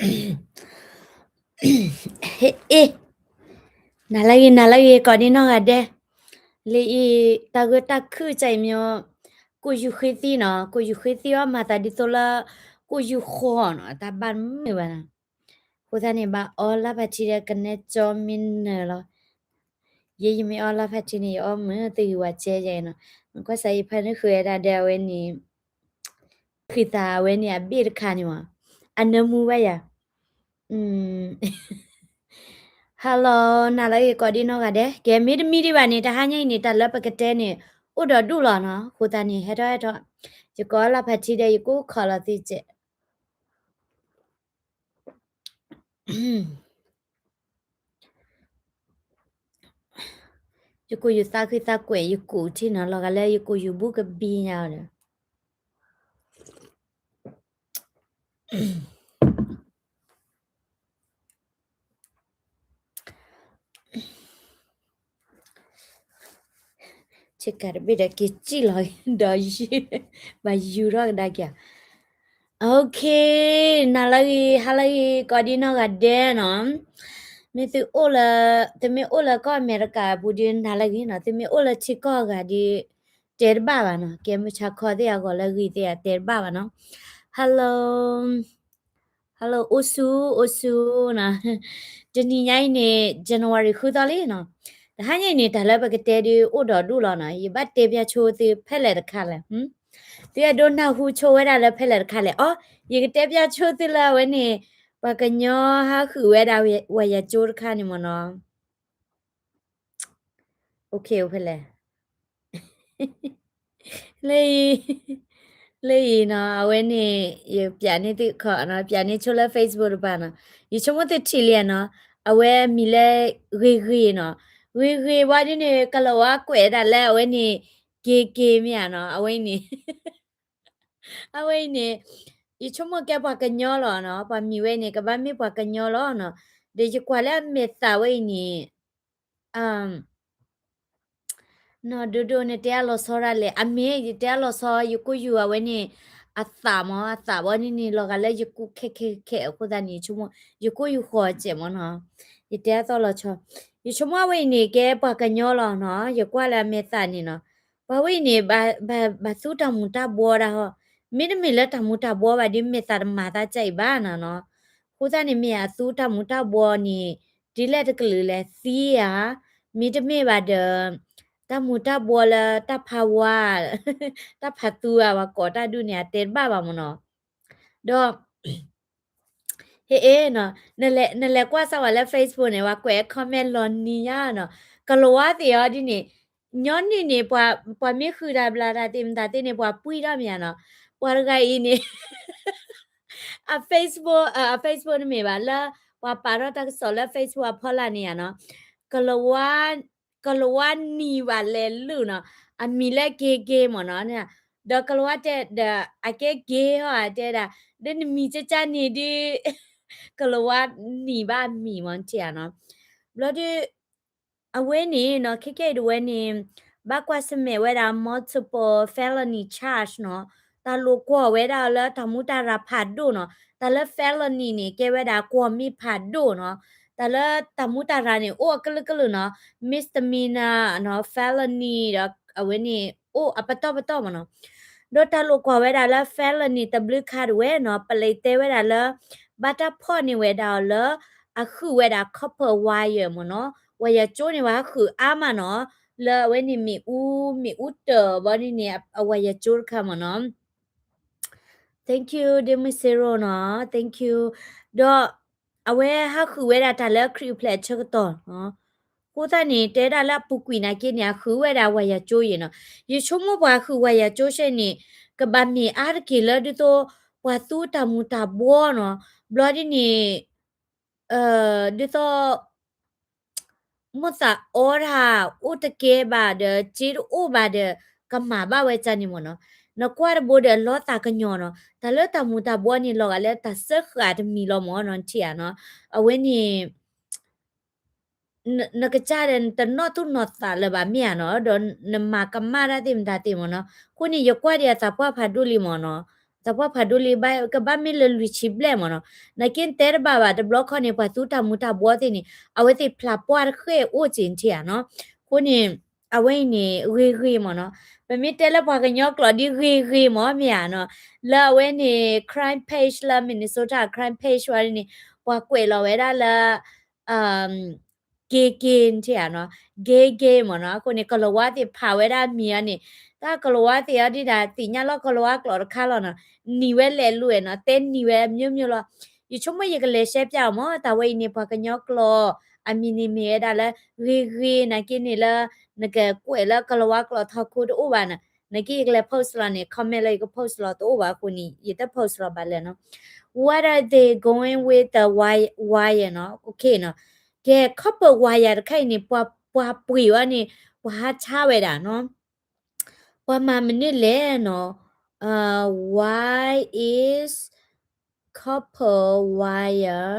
ဟ့ၣ်အ့ၣ်, နၤလၢဂ့ၤ နၤလၢဂ့ၤ ကိးဒံနီၢ်ဂၤဒဲး, လၢအံၤ တၢ်ဂၢၢ်တၢ်ခုၣ်ကၢ်အံၤမ့ၢ် ကိၣ်ယူၤဃ့သံနီၤ, ကိၣ်ယူၤဃ့သံအီၤ မၤသးဒ်သိးလၢ ကိၣ်ယူၤဃီနီၤ, တၢ်ဘၣ်မုာ်ဘၣ်နီၤ, အဃိသတးန့ၣ် ဘၣ်အီလၢဖးထံဒီး ကနဲကၠီမံနၢၤလီၤ, ယဲယမ့ၢ်အီလၢဖးထံန့ၣ် ယအီမုာ်သဂံၢ်ဝးကဲယဲနီၤ, ကွၢ်စးယဖးန့ၣ်ဃုာ်ဝဲဒၣ်ဒီးအဝဲန့ၣ် ဃံးသးအဝဲန့ၣ်အဘ့ၣ်တခါန့ၣ်မး, အနၢမူဘၣ်ယၤ, hello နၤလၢဂ့ၤ ကိးဒံနီၢ်ဂၤဒဲး, ကဲမ့တမံဒံးဘၣ်န့ၣ် တဟါညါအံၤန့ၣ် တၢ်လၢပကတဲန့ၣ် အိၣ်ဒီးဒူၣ်လီၤနီၤ, အဃိသတးန့ၣ် ဟဲထီၣ်ဟဲထီၣ်, ယကိးလၢဖးထံဒီး ယကိးခီလီၤသ့စဲး ယကိၣ်ယူၤသးခုသးကွဲး ယကူးထံနီၤ, လီၤဂာ်လၢယကိၣ်ယူၤဘူၣ်ကဘံညါအီၤဒီး ဆ့ကၤတဘ့ၣ်ဒီးက့ၤစံၣ်လီၤဒီး ဘၣ်ယူၤထီၣ်ကဒါက့ၤ, okay, နၤလၢဂ့ၤ ဟါလၢဂ့ၤ ကိးဒံနီၢ်ဂၤဒဲးနီၤ, မ့ၢ်သုအိၣ်လၢ သုမ့ၢ်အိၣ်လၢကီၢ်အမဲရကၤအပူၤဒီး နၤလၢဂ့ၤနီၤ, သုမ့ၢ်အိၣ်လၢထံကီၢ်အဂၤဒီး တဲတဘၣ်ဘၣ်နီၤ, ကဲမုၢ်ဆါခီသ့ၣ်အဂီၢ်လၢဂ့ၤသ့ၣ် တဲတဘၣ်ဘၣ်နီၤ, hello hello အိၣ်ဆူ အိၣ်ဆူနီၤ, တနံၤညါအံၤန့ၣ် January ဃုသီလံနီၤ, တဟါညါအံၤန့ၣ် တၢ်လၢပကတဲဒုးအိၣ်ဒီးဒူၣ်လီၤနီၤ, ယဘၣ်တဲပၠးဆိသုဖဲလဲၣ်တခါလဲၣ်, သုအဲၣ်ဒိးနၢ်ဟူဆိဝဲဒၣ်လၢဖဲလဲၣ်တခါလဲၣ်, အိ ယကတဲပၠးဆိသုလၢအဝဲန့ၣ် ပှၤကညီဟးဃုာ်ဝဲဒၣ်ဝၤယၤကၠိတခါန့ၣ်မ့ၢ်နီၤ အိၣ်ဖဲလဲၣ်, လၢအံၤ, လၢအံၤနီၤ အဝဲန့ၣ် ယပၠးန့ၢ်သုခီနီၤ, ပၠးန့ၢ်ဆိလၢ Facebook တပၤနီၤ, ယဆိကမိၣ်သုထံၣ်လံနီၤ, အဝဲမံၤလၢ ဂ့ၤဂ့ၤနီၤ, ဂ့ၤဂ့ၤဝဲဒ်န့ၣ် ကလီၤဝါကွဲးဒၣ်လၢအဝဲန့ၣ် က့ၤက့ၤမ့ၢ်ဧါနီၤ, အဝဲအံၤန့ၣ် အဝဲအံၤန့ၣ် ယဆိကမိၣ်ကဲပှၤကညီလီၤနီၤ, ပှၤမံၤဝဲအံၤန့ၣ် ကဘၣ်မ့ၢ်ပှၤကညီလီၤနီၤ, ဒီးယကွၢ်လၢအမဲာ်သၣ်ဝဲအံၤန့ၣ် နီၢ်ဒိဒိ နတဲအလီၤဆီဒၣ်လဲာ်, အမ့ၢ်ယတဲအလီၤဆီ ယကိၣ်ယူၤအဝဲန့ၣ် အသးမး အသးဘီန့ၣ်န့ၣ် လီၤဂာ်လၢယကူခဲခဲခဲအဃိသတးန့ၣ် ယဆိကမိၣ် ယကိၣ်ယူၤဃီၤစဲးမးနီၤ, ယတဲအသီလီၤဆီ, ယဆိကမိၣ်အဝဲအံၤန့ၣ် ကဲပှၤကညီလီၤနီၤ, ယကွၢ်လၢအမဲာ်သၣ်န့ၣ်နီၤ, ပှၤဝဲအံၤန့ၣ် ဘၣ်သူတၢ်မူၤတၢ်ဘှီဒၣ်ဟီ, မ့တမ့ၢ်လၢတၢ်မူၤတၢ်ဘှီဘၣ်ဒီး မဲာ်သၣ်တမၤသးကၢ်အံၤဘၣ်နီၤနီၤ, အဃိသတးန့ၣ် မ့ၢ်အသူတၢ်မူၤတၢ်ဘှီန့ၣ် ဒ်လဲၣ်တကလုာ်လဲၣ်သံဧါ, မ့တမ့ၢ်ဘၣ်ဒီး တၢ်မူၤတၢ်ဘှီလၢတၢ်ဖးဝါ တၢ်ဖးသူဧါ ပှၤကိးတၢ်ဒူၣ်န့ၣ် အတဲတဘၣ်ဘၣ်မးနီၤ, ဒီး ဟ့ၣ်အ့ၣ်နီၤ, နလဲၤကွၢ်စၢ်ဝဲလၢ Facebook န့ၣ် ပှၤကွဲး comment လီၤနံၤညါနီၤ, ကလီၤဝါသ့ၣ်အီၤဒ်န့ၣ်, ညီနုၢ်န့ၣ် ပှၤမ့ၢ်ဃုာ်တၢ်ဘျးတၢ်သ့ၣ်မတၤသ့ၣ်န့ၣ် ပှၤပှံၢ်ထီၣ်မ့ၢ်ဧါနီၤ, ပှၤတဂၤအံၤန့ၣ် အ Facebook အ Facebook တမ့ၢ်ဘၣ်လၢ ပှၤပာ်ထီၣ်တၢ်ကစီၣ်လၢ Facebook အဖီလာ်န့ၣ်ဧါနီၤ, ကလီၤဝါ ကလီၤဝါနံၤဘၣ်လဲၤလုၢ်နီၤ, အမံၤလၢက့ၤက့ၤမ့ၢ်နီၤ, ဒီးကလီၤဝါတဲဒီး အကဲက့ၤဟီတဲဒၣ်, ဒီးနမံၤကၢ်ကၢ်န့ၣ်ဒ် ကလီၤဝါနံၤဘၣ်မံၤမ့ၢ်ထံၣ်ဧါနီၤ, ဘျီဒုး အဝဲန့ၣ်နီၤ ခဲကဲအံၤတဝဲန့ၣ် ဘၣ်ကွၢ်ဆၢၣ်မဲာ်ဝဲဒၣ် multiple felony charge နီၤ, တၢ်လိာ်ကွီၢ်ဝဲဒၣ်လၢတၢ်မူးတၢ်ရၤဖးဒိၣ်နီၤ, တၢ်လၢ felony န့ၣ် ကဲဝဲဒၣ်ကွီၢ်မ့ၢ်ဖးဒိၣ်နီၤ, တၢ်လၢတၢ်မူးတၢ်ရၤန့ၣ် အိၣ်အကလုာ်ကလုာ်နီၤ, misdemeanor နီၤ felony ဒီးအဝဲန့ၣ် အိၣ်အပတီၢ်ပတီၢ်မ့ၢ်နီၤ, ဒီးတၢ်လိာ်ကွီၢ်ဝဲဒၣ်လၢ felony တဘျုးခါတဝဲနီၤ ပလဲၤတဲဝဲဒၣ်လၢ ဘၣ်တၢ်ဖီၣ်န့ၢ်ဝဲဒၣ်အီၤလၢ အဃုာ်ဝဲဒၣ် copper wire မ့ၢ်နီၤ, ဝါယၤကၠိန့ၣ် ပှၤဟးဃုာ်အါမးနီၤ, လၢအဝဲန့ၣ်မ့ၣ်အူ မ့ၣ်အူတၢၢ်ဘီဒ်န့ၣ် အဝါယၤကၠိတခါမ့ၢ်နီၤ, thank you ဒ့မုၢ်စ့ရိၤနီၤ thank you, ဒီးအဝဲဟးဃုာ်ဝဲဒၣ်တၢ်လၢခရံာ်အိၣ်ဖျဲၣ်အဆၢကတီၢ်နီၤ, အဃိသတးန့ၣ် တဲဒၣ်လၢအပူၤကွံာ်နာ်က့န့ၣ် အဃုာ်ဝဲဒၣ်ဝါယၤကၠိယဲၢ်နီၤ, ယဆိကမိၣ်ပှၤဃုာ်ဝါယၤကၠိစဲန့ၣ် ကဘၣ်မ့ၢ်အါတက့ၢ်လၢဒ်သိး ပှၤသူတၢ်မူၤတၢ်ဘှီနီၤ, ဘျီဒ်န့ၣ် ဒ်သိး မိၣ်သးအီတၢ်အိၣ်တကဲဘၣ်ဒီး စ့တအိၣ်ဘၣ်ဒီး ကမၤဘၣ်ဝဲဒ်န့ၣ်မ့ၢ်နီၤ, နကွၢ်တဘိဒီးလီသးကညီၤနီၤ, တၢ်လၢတၢ်မူၤတၢ်ဘှီန့ၣ် လီၤဂာ်လၢတၢ်စၢဃာ်တမံၤလီၤမ့ၢ်နီၤ ထံၣ်ဧါနီၤ, အဝဲန့ၣ် နကစၢ်ဒီး နတနီၣ်သူၣ်နီၣ်သးလၢၤဘၣ်မ့ၢ်ဧါနီၤ, ဒီးနမၤကမၣ်တၢ်သ့ၣ်မတၤသ့ၣ်မ့ၢ်နီၤ, အဃိန့ၣ် ယကွၢ်ဒံးအသးပှၢ်ဖးဒိၣ်လံမ့ၢ်နီၤ, အ တၢ်ပှၢ်ဖးဒိၣ်လံ ကဘၣ်မ့ၢ်လၢလွံၢ်ဆံဘျဲၣ်မ့ၢ်နီၤ. နာ်က့တဲတဘၣ်ဘၣ် တဘျီခီန့ၣ် ပှၤသူတၢ်မူၤတၢ်ဘှီသ့ၣ်န့ၣ် အဝဲသ့ၣ်ဖျးပှၢ်တဃဲၣ်အိၣ်စ့ၢ်ထံၣ်ဧါနီၤ. အဃိန့ၣ် အဝဲအံၤန့ၣ် ဂ့ၤဂ့ၤမ့ၢ်နီၤ. ပမ့ၢ်တဲလၢပှၤကညီကျိာ်ဒ်ဂ့ၤဂ့ၤမ့ၢ်မ့ၢ်ဧါနီၤ. လၢအဝဲန့ၣ် crime page လၢ Minnesota crime page ဝဲန့ၣ် ပှၤကွဲးလီၤဝဲဒၣ်လၢ gay gay ထံၣ်ဧါနီၤ, gay gay မ့ၢ်နီၤ. အဃိန့ၣ် ကလၤဝါသ့ၣ်ဖးဝဲဒၣ်မံၤအီၤန့ၣ် တၢ်ကလၤဝါသ့ၣ်အီၤဒ်ဒၣ် သ့ၣ်ညါလီၤကလၤဝါကျိာ်တခါလီၤနီၤ, နံၤဝဲလဲၤလူၤဝဲနီၤ, တဲနံၤဝဲ မျိုးမျိုး လီၤ. ယဆိကမိၣ်ယကလဲၤရှဲပျးအီၤမ့ၢ် တၢ်ဝဲအံၤန့ၣ် ပှၤကညီကျိာ် အမံၤန့ၣ်မ့ၢ်ဝဲဒၣ်လၢ ဂ့ၤဂ့ၤ နာ်က့န့ၣ်လၢ နကကွဲးလၢကလၤဝါကျိာ်ထီခိတအိၣ်ဘၣ်နီၤ. နာ်က့ယကလဲၤ post လီၤန့ၣ် comment လၢယက post လီၤတအိၣ်ဘၣ်အဃိန့ၣ် ယတ post လီၤဘၣ်လၢနီၤ. What are they going with the wire, wire နီၤ. Okay နီၤ. ကဲ copper wire တခါအံၤန့ၣ် ပှၤပှ့ၤဝဲန့ၣ် ပှၤဟးဆါဝဲဒၣ်နီၤ. ပှၤမၤမနုၤလဲၣ်နီၤ. Why is copper wire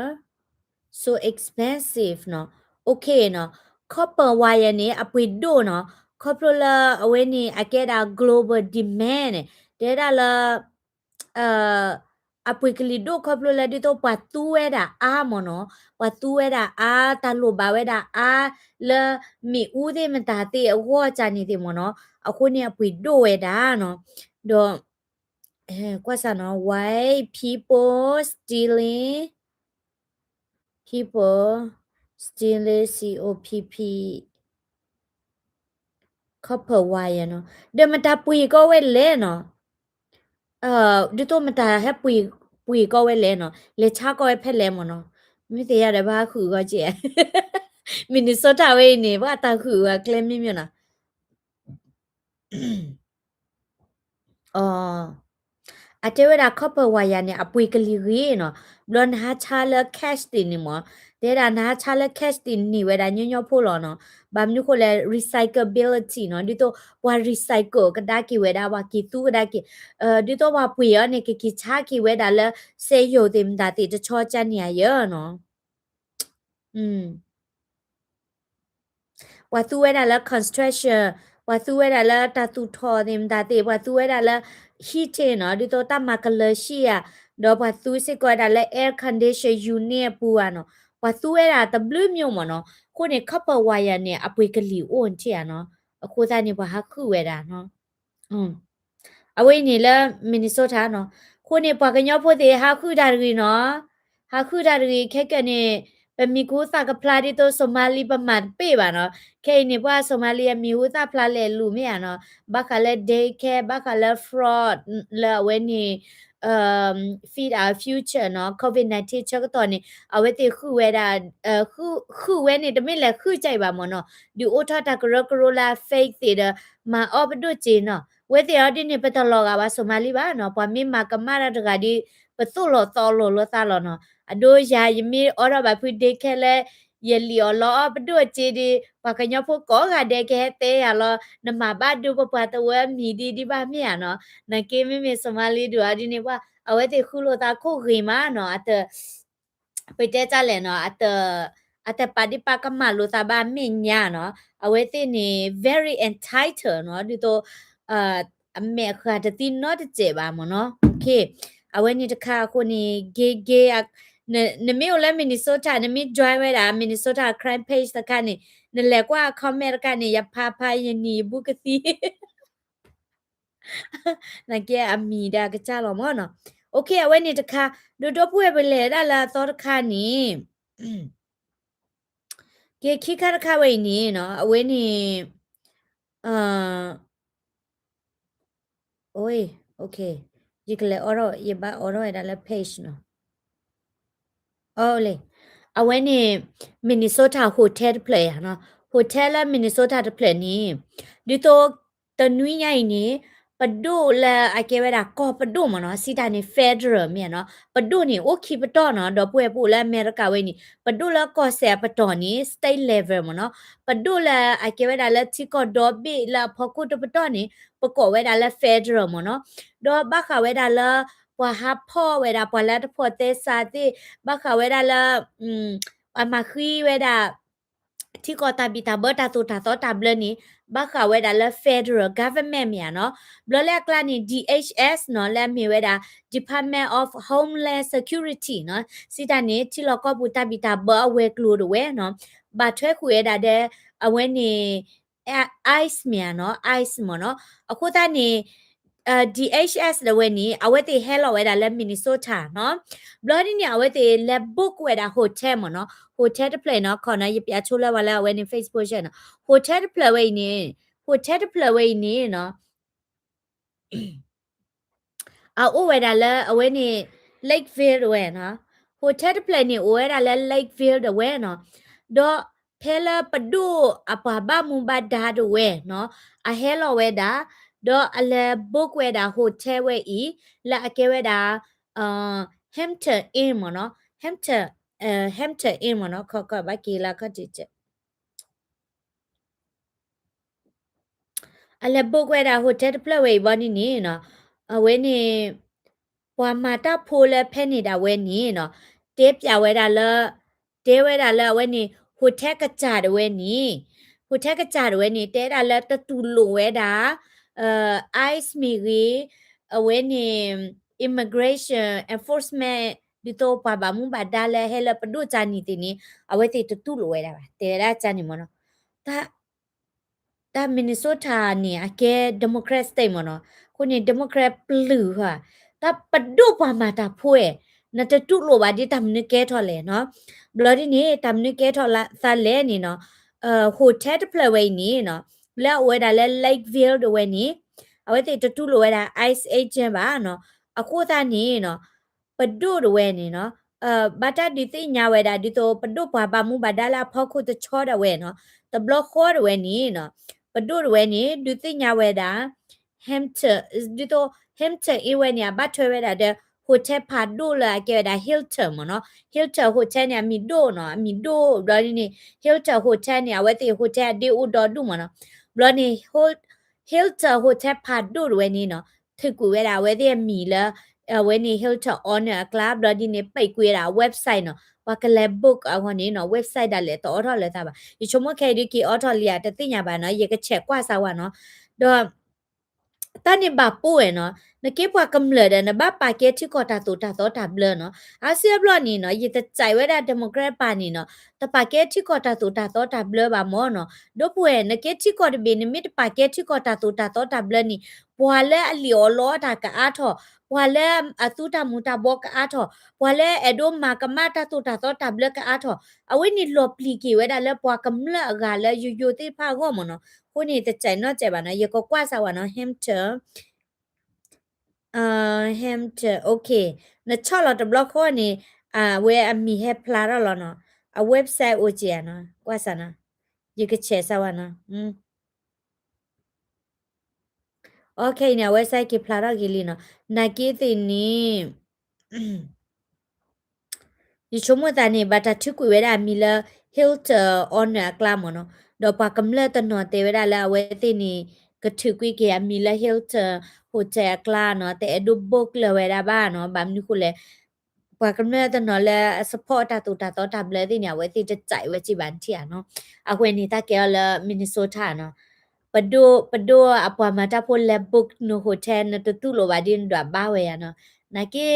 so expensive နီၤ. Okay နီၤ. Copper wire န့ၣ် အပှ့ၤဒိၣ်နီၤ. ခီဖျိလၢအဝဲန့ၣ် အကဲဒၣ် global demand န့ၣ် တဲဒၣ်လၢ အပှ့ၤကလံၤဒိၣ်ခီဖျိလၢဒ်သိးပှၤသူဝဲဒၣ်အါမ့ၢ်နီၤ, ပှၤသူဝဲဒၣ်အါ, တၢ်လိၣ်ဘၣ်ဝဲဒၣ်အါ, လၢမ့ၣ်အူသ့ၣ်မတၤသ့ၣ်အဂီၢ်ကန့ၣ်သ့ၣ်မ့ၢ်နီၤ, အဃိန့ၣ်အပှ့ၤဒိၣ်ဝဲဒၣ်နီၤ, ဒီး ကွၢ်စၢ်နီၤ, why people stealing, people stealing C O P P copper wire နီၤ, ဒီးမတၤပှ့ၤကီးဝဲလဲၣ်နီၤ, ဒ်သိးမတၤဟဲပှ့ၤကီးဝဲလဲၣ်နီၤ, လဲၤဆါကီးဝဲဖဲလဲၣ်မ့ၢ်နီၤ, မ့ၢ်သ့ၣ်ညါဒီးဘၣ်ဟးဃုာ်ဂီၢ်က့ၤ, Minnesota ဝဲအံၤန့ၣ် ဘၣ်တၢ်ဃုာ်ဝဲကျဲမ့ၢ်မ့ၢ်နီၤ အတဲဝဲဒၣ် copper wire န့ၣ် အပှ့ၤကလံၤဂ့ၤနီၤ, ဘျီနဟးဆါလၢ cash သ့ၣ်န့ၣ်မ့ၢ်, တဲဒၣ်နဟးဆါလၢ cash သ့ၣ်န့ၢ်ဝဲဒၣ်ညီညီဖိလီၤနီၤ, ဘၣ်မနုၤဃိလဲၣ် recyclability နီၤ, ဒ်သိးပှၤ recycle ကဒါက့ၤဝဲဒၣ် ပှၤက့ၤသူကဒါက့ၤ, ဒ်သိးပှၤပှ့ၤအီၤန့ၣ် ကက့ၤဆါက့ၤဝဲဒၣ်လၢ စက်ရုံ သ့ၣ်မတၤသ့ၣ်တဆီကန့ၣ်ဧါယနီၤ ပှၤသူဝဲဒၣ်လၢ construction, ပှၤသူဝဲဒၣ်လၢတၢ်သူၣ်ထီၣ်သ့ၣ်မတၤသ့ၣ်, ပှၤသူဝဲဒၣ်လၢ heating နီၤ, ဒ်သိးတၢ်မၤကလၢၤဆံၣ်ဧါ, ဒီးပှၤသူစ့ၢ်ကီးဝဲဒၣ်လၢ air condition unit အပူၤဧါနီၤ, ပှၤသူဝဲဒၣ်တဘျုးမျိုးမ့ၢ်နီၤ, အဃိန့ၣ် copper wire န့ၣ် အပှ့ၤကလံၤအိၣ်ထံၣ်ဧါနီၤ, အဃိသတးန့ၣ် ပှၤဟးဃုာ်ဝဲဒၣ်နီၤ အဝဲအံၤန့ၣ်လၢ Minnesota နီၤ, အဃိန့ၣ် ပှၤကညီဖိသ့ၣ် ဟးဃုာ်တၢ်တဂ့ၤနီၤ, ဟးဃုာ်တၢ်တဂ့ၤ ခဲကနံၣ်န့ၣ် ပမံၤကဟူသၣ်ကဖျါဒ်သိး Somali ပမၤတပ့ၢ်ဘၣ်နီၤ, ခဲအံၤန့ၣ် ပှၤ Somali အမံၤဟူသၣ်ဖျါလဲၤလူၤမ့ၢ်ဧါနီၤ, ဘၣ်ဃးလၢ daycare, ဘၣ်ဃးလၢ fraud လၢအဝဲန့ၣ် Feed Our Future နီၤ, COVID nineteen ဆၢကတီၢ်န့ၣ် အဝဲသ့ၣ်ဃုာ်ဝဲဒၣ် ဃုာ်ဝဲန့ၣ် တမ့ၢ်လဲၤဃုာ်ကၢ်အံၤဘၣ်မ့ၢ်နီၤ, ဒုးအိၣ်ထီၣ်တၢ်ကရၢကရိလၢ fake သ့ၣ်ဒီး မၤအီၣ်ပဒိၣ်စ့နီၤ, ဝဲသ့ၣ်အီၤဒ်န့ၣ် ပတလီၤဂာ်ဘၣ် Somali ဘၣ်နီၤ, ပှၤမ့ၢ်မၤကမၣ်တၢ်တဂၤဒီး ပသိၣ်လီၤသီလီၤလိာ်သးလီၤနီၤ, အဒိယၤ ယမ့ၢ်အိးထီၣ်ဘၣ်ဖု daycare လၢ ယလံၣ်အီၤလီအီၣ်ပဒိၣ်စ့ဒီး ပှၤကညီဖိကိးဂၤဒဲးကဟဲတဲယၤလီၤ, နမၤဘၣ်ဒိပပှၤတဝၢမံၤဒ်ဒ်ဘၣ်မ့ၢ်ဧါနီၤ, နာ်က့မ့မ့ၢ် Somali ဒုးအီၤဒ်န့ၣ် ပှၤ အဝဲသ့ၣ်ဃုလိာ်သးခိၣ်ဂ့ၤမးနီၤ, အတ ပတဲတၢ်လဲၣ်နီၤ, အတပာ်ဒ့ၣ်ပာ်ကမၣ်လိာ်သးဘၣ်အမဲာ်ညါနီၤ, အဝဲသ့ၣ်န့ၣ် very entitled နီၤ, ဒ်သိး အမဲာ်အဃာ်တသံနီတစဲးဘၣ်မ့ၢ်နီၤ, အဝဲန့ၣ်တခါအဃိန့ၣ် gay gay နမ့ၢ်အိၣ်လၢ Minnesota နမ့ၢ် join ဝဲဒၣ် Minnesota crime page တခါန့ၣ် နလဲၤကွၢ် comment တခါန့ၣ် ယဖးဖးယနံၤယဘူးကသံ နာ်က့အမံၤဒၣ်ကစၢ်လီၤမ့ၢ်နီၤ, okay အဝဲန့ၣ်တခါ, ဒီးဒီပုၢ်ဝဲၢ်ပလဲၤဒၣ်လၢအသီတခါန့ၣ် ကဲခံခါတခါဝဲအံၤန့ၣ်နီၤ, အဝဲန့ၣ် okay ယကလဲၤအိးထီၣ် ယဘၣ်အိးထီၣ်ဝဲဒၣ်လၢ page နီၤ, အဝဲန့ၣ် Minnesota hotel တဖျၢၣ်ယါနီၤ, hotel လၢ Minnesota တဖျၢၣ်န့ၣ် ဒ်သိး တနွံညါအံၤန့ၣ် ပဒိၣ်လၢအကဲဝဲဒၣ်ကီၢ်ပဒိၣ်မ့ၢ်နီၤ, စံးတၢ်န့ၣ် federal မ့ၢ်နီၤ, ပဒိၣ်န့ၣ် အိၣ်ခံပတီၢ်နီၤ, ဒီပုၢ်ဝဲၢ်ပအိၣ်လၢအမဲရကၤဝဲန့ၣ် ပဒိၣ်လၢကီၢ်စဲၣ်အပတီၢ်န့ၣ် state level မ့ၢ်နီၤ, ပဒိၣ်လၢအကဲဝဲဒၣ်လၢထံကီၢ်ဒီဘ့ၣ်လၢအဖီခိၣ်တပတီၢ်န့ၣ် ပကိးဝဲဒၣ်လၢ federal မ့ၢ်နီၤ, ဒီးဘၣ်ဃးဝဲဒၣ်လၢ ပှၤဟးဖီၣ်ဝဲဒၣ် ပှၤလၢတဖိးသဲစးသ့ၣ်, ဘၣ်ဃးဝဲဒၣ်လၢ အမၤဃံဝဲဒၣ် ထံကီၢ်တၢ်ဘံၣ်တၢ်ဘၢတၢ်သိၣ်တၢ်သီတၢ်ဘျၢန့ၣ် ဘၣ်ဃးဝဲဒၣ်လၢ federal government မ့ၢ်ဧါနီၤ. ဘျီလၢအကျါန့ၣ် D H S နီၤ လၢအမ့ၢ်ဝဲဒၣ် Department of Homeland Security နီၤ စံးတၢ်န့ၣ် ထံလီၢ်ကီၢ်ပူၤတၢ်ဘံၣ်တၢ်ဘၢအဝဲၤကျိၤဒၣ်ဝဲနီၤ ဘၣ်ထွဲဃုာ်ဝဲဒၣ်ဒီး အဝဲန့ၣ် ICE မ့ၢ်ဧါနီၤ ICE မ့ၢ်နီၤ. အဃိသတးန့ၣ် DHS ဒၣ်ဝဲန့ၣ် အဝဲသ့ၣ်ဟဲလီၤဝဲဒၣ်လၢ Minnesota နီၤ. ဘျီဒ်န့ၣ် အဝဲသ့ၣ်လဲၤ book ဝဲဒၣ် hotel မ့ၢ်နီၤ. hotel တဖျၢၣ်အံၤနီၤ ခီနီၤ ယပျးဆိလၢဝဲလၢအဝဲန့ၣ် Facebook နီၤ. hotel တဖျၢၣ်ဝဲအံၤန့ၣ် hotel တဖျၢၣ်ဝဲအံၤန့ၣ်နီၤ အအိၣ်ဝဲဒၣ်လၢအဝဲန့ၣ် Lakeville ဒၣ်ဝဲနီၤ. hotel တဖျၢၣ်န့ၣ် အိၣ်ဝဲဒၣ်လၢ Lakeville ဒၣ်ဝဲနီၤ. ဒီးဖဲလၢပဒိၣ်အပှၤဘၣ်မူဘၣ်ဒါဒၣ်ဝဲနီၤ အဟဲလီၤဝဲဒၣ် ဒီးအလဲၤ book ဝဲဒၣ် hotel ဝဲအံၤ လၢအကဲဝဲဒၣ် Hampton Inn မ့ၢ်နီၤ. Hampton Hampton Inn မ့ၢ်နီၤ ခီခီဘၣ်က့ၤလၢခီၣ်ထံး အလဲၤ book ဝဲဒၣ် hotel တဖျၢၣ်ဝဲအံၤဘီန့ၣ်န့ၣ်နီၤ အဝဲန့ၣ် ပှၤမၤတၢ်ဖိလၢဖဲန့ၣ်ဒၣ်ဝဲန့ၣ်နီၤ တဲပျးဝဲဒၣ်လၢ တဲဝဲဒၣ်လၢအဝဲန့ၣ် hotel ကစၢ်ဒၣ်ဝဲန့ၣ် hotel ကစၢ်ဒၣ်ဝဲန့ၣ် တဲဒၣ်လၢတတူၢ်လိာ်ဝဲဒၣ် ICE မ့ၢ်ဂ့ၤ အဝဲန့ၣ် immigration enforcement ဒ်သိးပှၤဘၣ်မူဘၣ်ဒါလၢဟဲလၢပဒိၣ်ကၢ်နံၤသ့ၣ်န့ၣ် အဝဲသ့ၣ်တတူၢ်လိာ်ဝဲဒၣ်ဘၣ် တဲဝဲဒၣ်ကၢ်နံၤမ့ၢ်နီၤ. တၢ် Minnesota န့ၣ် အကဲ Democrat state မ့ၢ်နီၤ. အဃိန့ၣ် Democrat ပျုၢ်ဧါ, တၢ်ပဒိၣ်ပှၤမၤတၢ်ဖိအဲၣ်, နတတူၢ်လိာ်ဘၣ်ဒ်တၢ်မနုၤကဲထီၣ်လဲၣ်နီၤ. ဘျီဒ်န့ၣ် တၢ်မနုၤကဲထီၣ်သးလဲၣ်န့ၣ်နီၤ, hotel တဖျၢၣ်ဝဲအံၤန့ၣ်နီၤ, လၢအအိၣ်ဝဲဒၣ်လၢ Lakeville ဒၣ်ဝဲန့ၣ်, အဝဲသ့ၣ်တတူၢ်လိာ်ဝဲဒၣ် ICE agent ဘၣ်နီၤ. အဃိသတးန့ၣ်နီၤ ပဒိၣ်ဒၣ်ဝဲန့ၣ်နီၤ, ဘၣ်တၢ်ဒုးသ့ၣ်ညါဝဲဒၣ် ဒ်သိးပဒိၣ်ပှၤဘၣ်မူဘၣ်ဒါလၢအဖီခိၣ်တဆီဒၣ်ဝဲနီၤ, တဘျီဃီဒၣ်ဝဲန့ၣ်နီၤ, ပဒိၣ်ဒၣ်ဝဲန့ၣ် ဒုးသ့ၣ်ညါဝဲဒၣ် Hampton, ဒ်သိး Hampton Inn ဝဲန့ၣ် အဘၣ်ထွဲဝဲဒၣ်ဒီး hotel ဖးဒိၣ်လၢအကဲဝဲဒၣ် Hilton မ့ၢ်နီၤ, Hilton hotel န့ၣ် အမံၤဒိၣ်နီၤ, အမံၤဒိၣ်ဘျီဒ်န့ၣ် Hilton hotel န့ၣ် အဝဲသ့ၣ် hotel အဒ့အိၣ်ဒီဒူၣ်မ့ၢ်နီၤ, ဘျီန့ၣ် Hilton hotel ဖးဒိၣ်ဒၣ်ဝဲန့ၣ်နီၤ, ထုးကွံာ်ဝဲဒၣ်အဝဲသ့ၣ်အမံၤလၢ အဝဲန့ၣ် Hilton owner အကျါ, ဘျီဒ်န့ၣ် ပိတ်ကွံာ်ဝဲဒၣ်အ website နီၤ, ပှၤကလဲၤ book အဂီၢ်န့ၣ်နီၤ, website ဒၣ်လဲာ်တအိးထီၣ်လၢၤသးဘၣ်. ယဆိကမိၣ်ခဲအံၤဒုးက့ၤအိးထီၣ်လံဧါ တသ့ၣ်ညါဘၣ်နီၤ, ယကဆဲးကွၢ်စၢ်ဝဲနီၤ, ဒီး တၢ်န့ၣ်ဘၣ်ပိၢ်ဝဲနီၤ, နကဲပှၤကမျၢၢ်ဒီး နဘၣ်ပာ်ကဲထံကီၢ်တၢ်သိၣ်တၢ်သီတၢ်ဘျၢနီၤ. အါစုအါဘျီန့ၣ်နီၤ, ယတစံးဝဲဒၣ် Democrat ပၢ်န့ၣ်နီၤ, တပာ်ကဲထံကီၢ်တၢ်သိၣ်တၢ်သီတၢ်ဘျၢဘၣ်မ့ၢ်နီၤ. ဒီပုၢ်ဝဲၢ် နကဲထံကီၢ်တဘ့ၣ်နမ့ၢ်တပာ်ကဲထံကီၢ်တၢ်သိၣ်တၢ်သီတၢ်ဘျၢန့ၣ်, ပှၤလၢအလံၣ်အီၣ်လီအီတၢ်ကအါထီၣ်, ပှၤလၢအသူတၢ်မူၤတၢ်ဘှီကအါထီၣ်, ပှၤလၢအဲၣ်ဒိးမၤကမၣ်တၢ်သိၣ်တၢ်သီတၢ်ဘျၢကအါထီၣ်, အဝဲန့ၣ်လီၤပျံၤက့ၤဝဲဒၣ်လၢပှၤကမျၢၢ်အဂၤလၢယိယိသ့ၣ်တဖၣ်အဂီၢ်မ့ၢ်နီၤ. အဃိန့ၣ် တစံးနီတစဲးဘၣ်နီၤ, ယကကွၢ်စၢ်ဝဲနီၤ, Hampton Hampton, okay, နဆီၣ်လီၤတဘျီဃီန့ၣ်, အဝဲအမံၤဟဲဖျါထီၣ်လီၤနီၤ, အ website အိၣ်က့ၤဧါနီၤ, ကွၢ်စၢ်နီၤ, ယကဆဲးစၢ်ဝဲနီၤ. Okay န့ၣ် အ website က့ၤဖျါထီၣ်က့ၤလံနီၤ, နာ်က့သ့ၣ်န့ၣ် ယဆိကမိၣ်သးန့ၣ် ဘၣ်တၢ်ထုးကွံာ်ဝဲဒၣ်အမံၤလၢ Hilton owner အကျါမ့ၢ်နီၤ, ဒီးပှၤကမျၢၢ်တနီၤတဲဝဲဒၣ်လၢအဝဲသ့ၣ်န့ၣ် ကထုးကွံာ်က့ၤအမံၤလၢ Hilton hotel အကျါနီၤ, တအဲၣ်ဒိး book လၢၤဝဲဒၣ်ဘၣ်နီၤ, ဘၣ်မနုၤဃိလဲၣ်, ပှၤကမျၢၢ်တနီၤလၢအ support တၢ်သိၣ်တၢ်သီတၢ်ဘျၢသ့ၣ်န့ၣ် အဝဲသ့ၣ်တစံးဝဲက့ၤဘၣ်နထံၣ်ဧါနီၤ. အဃိန့ၣ် တၢ်ကဲအီၤလၢ Minnesota နီၤ, ပဒိၣ်, ပဒိၣ်အပှၤမၤတၢ်ဖိလဲၤ book န hotel နတတူၢ်လိာ်ဘၣ်ဒ်နဒွးဘါဝဲယၤနီၤ, နာ်က့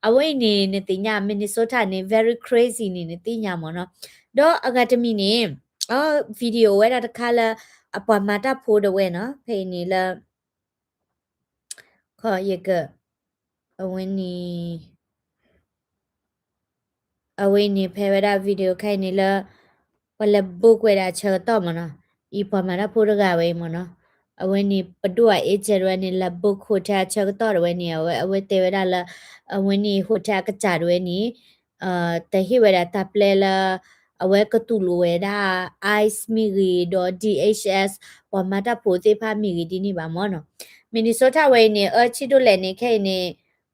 အဝဲအံၤန့ၣ် နသ့ၣ်ညါ Minnesota န့ၣ် very crazy န့ၣ် နသ့ၣ်ညါမ့ၢ်နီၤ. ဒီးအဂၤတမံၤန့ၣ်, အ video ဝဲဒၣ်တခါလၢ အပှၤမၤတၢ်ဖိဒၣ်ဝဲနီၤ, ဖဲအံၤန့ၣ်လၢ ခီယက, အဝဲန့ၣ်, အဝဲအံၤန့ၣ် ဖဲဝဲဒၣ် video ခါအံၤန့ၣ်လၢ ပှၤလဲၤ book ဝဲဒၣ်အဆၢကတီၢ်မ့ၢ်နီၤ, အံၤပှၤမၤတၢ်ဖိတဂၤဝဲအံၤမ့ၢ်နီၤ, အဝဲန့ၣ် ပဒိၣ်အ agent ဝဲန့ၣ် လဲၤ book hotel အဆၢကတီၢ်ဒၣ်ဝဲန့ၣ် အဝဲ, အဝဲတဲဝဲဒၣ်လၢ အဝဲန့ၣ် hotel အကစၢ်ဒၣ်ဝဲန့ၣ် တဟ့ၣ်ဝဲဒၣ်တၢ်ပျဲလၢ အဝဲကတူၢ်လိာ်ဝဲဒၣ် ICE မ့ၢ်ဂ့ၤ ဒီး DHS ပှၤမၤတၢ်ဖိသ့ၣ်တဖၣ်မ့ၢ်ဂ့ၤဒ်န့ၣ်ဘၣ်မ့ၢ်နီၤ. Minnesota ဝဲအံၤန့ၣ် အၢ ဆံးဒိၣ်လဲၣ်န့ၣ် ခဲအံၤန့ၣ်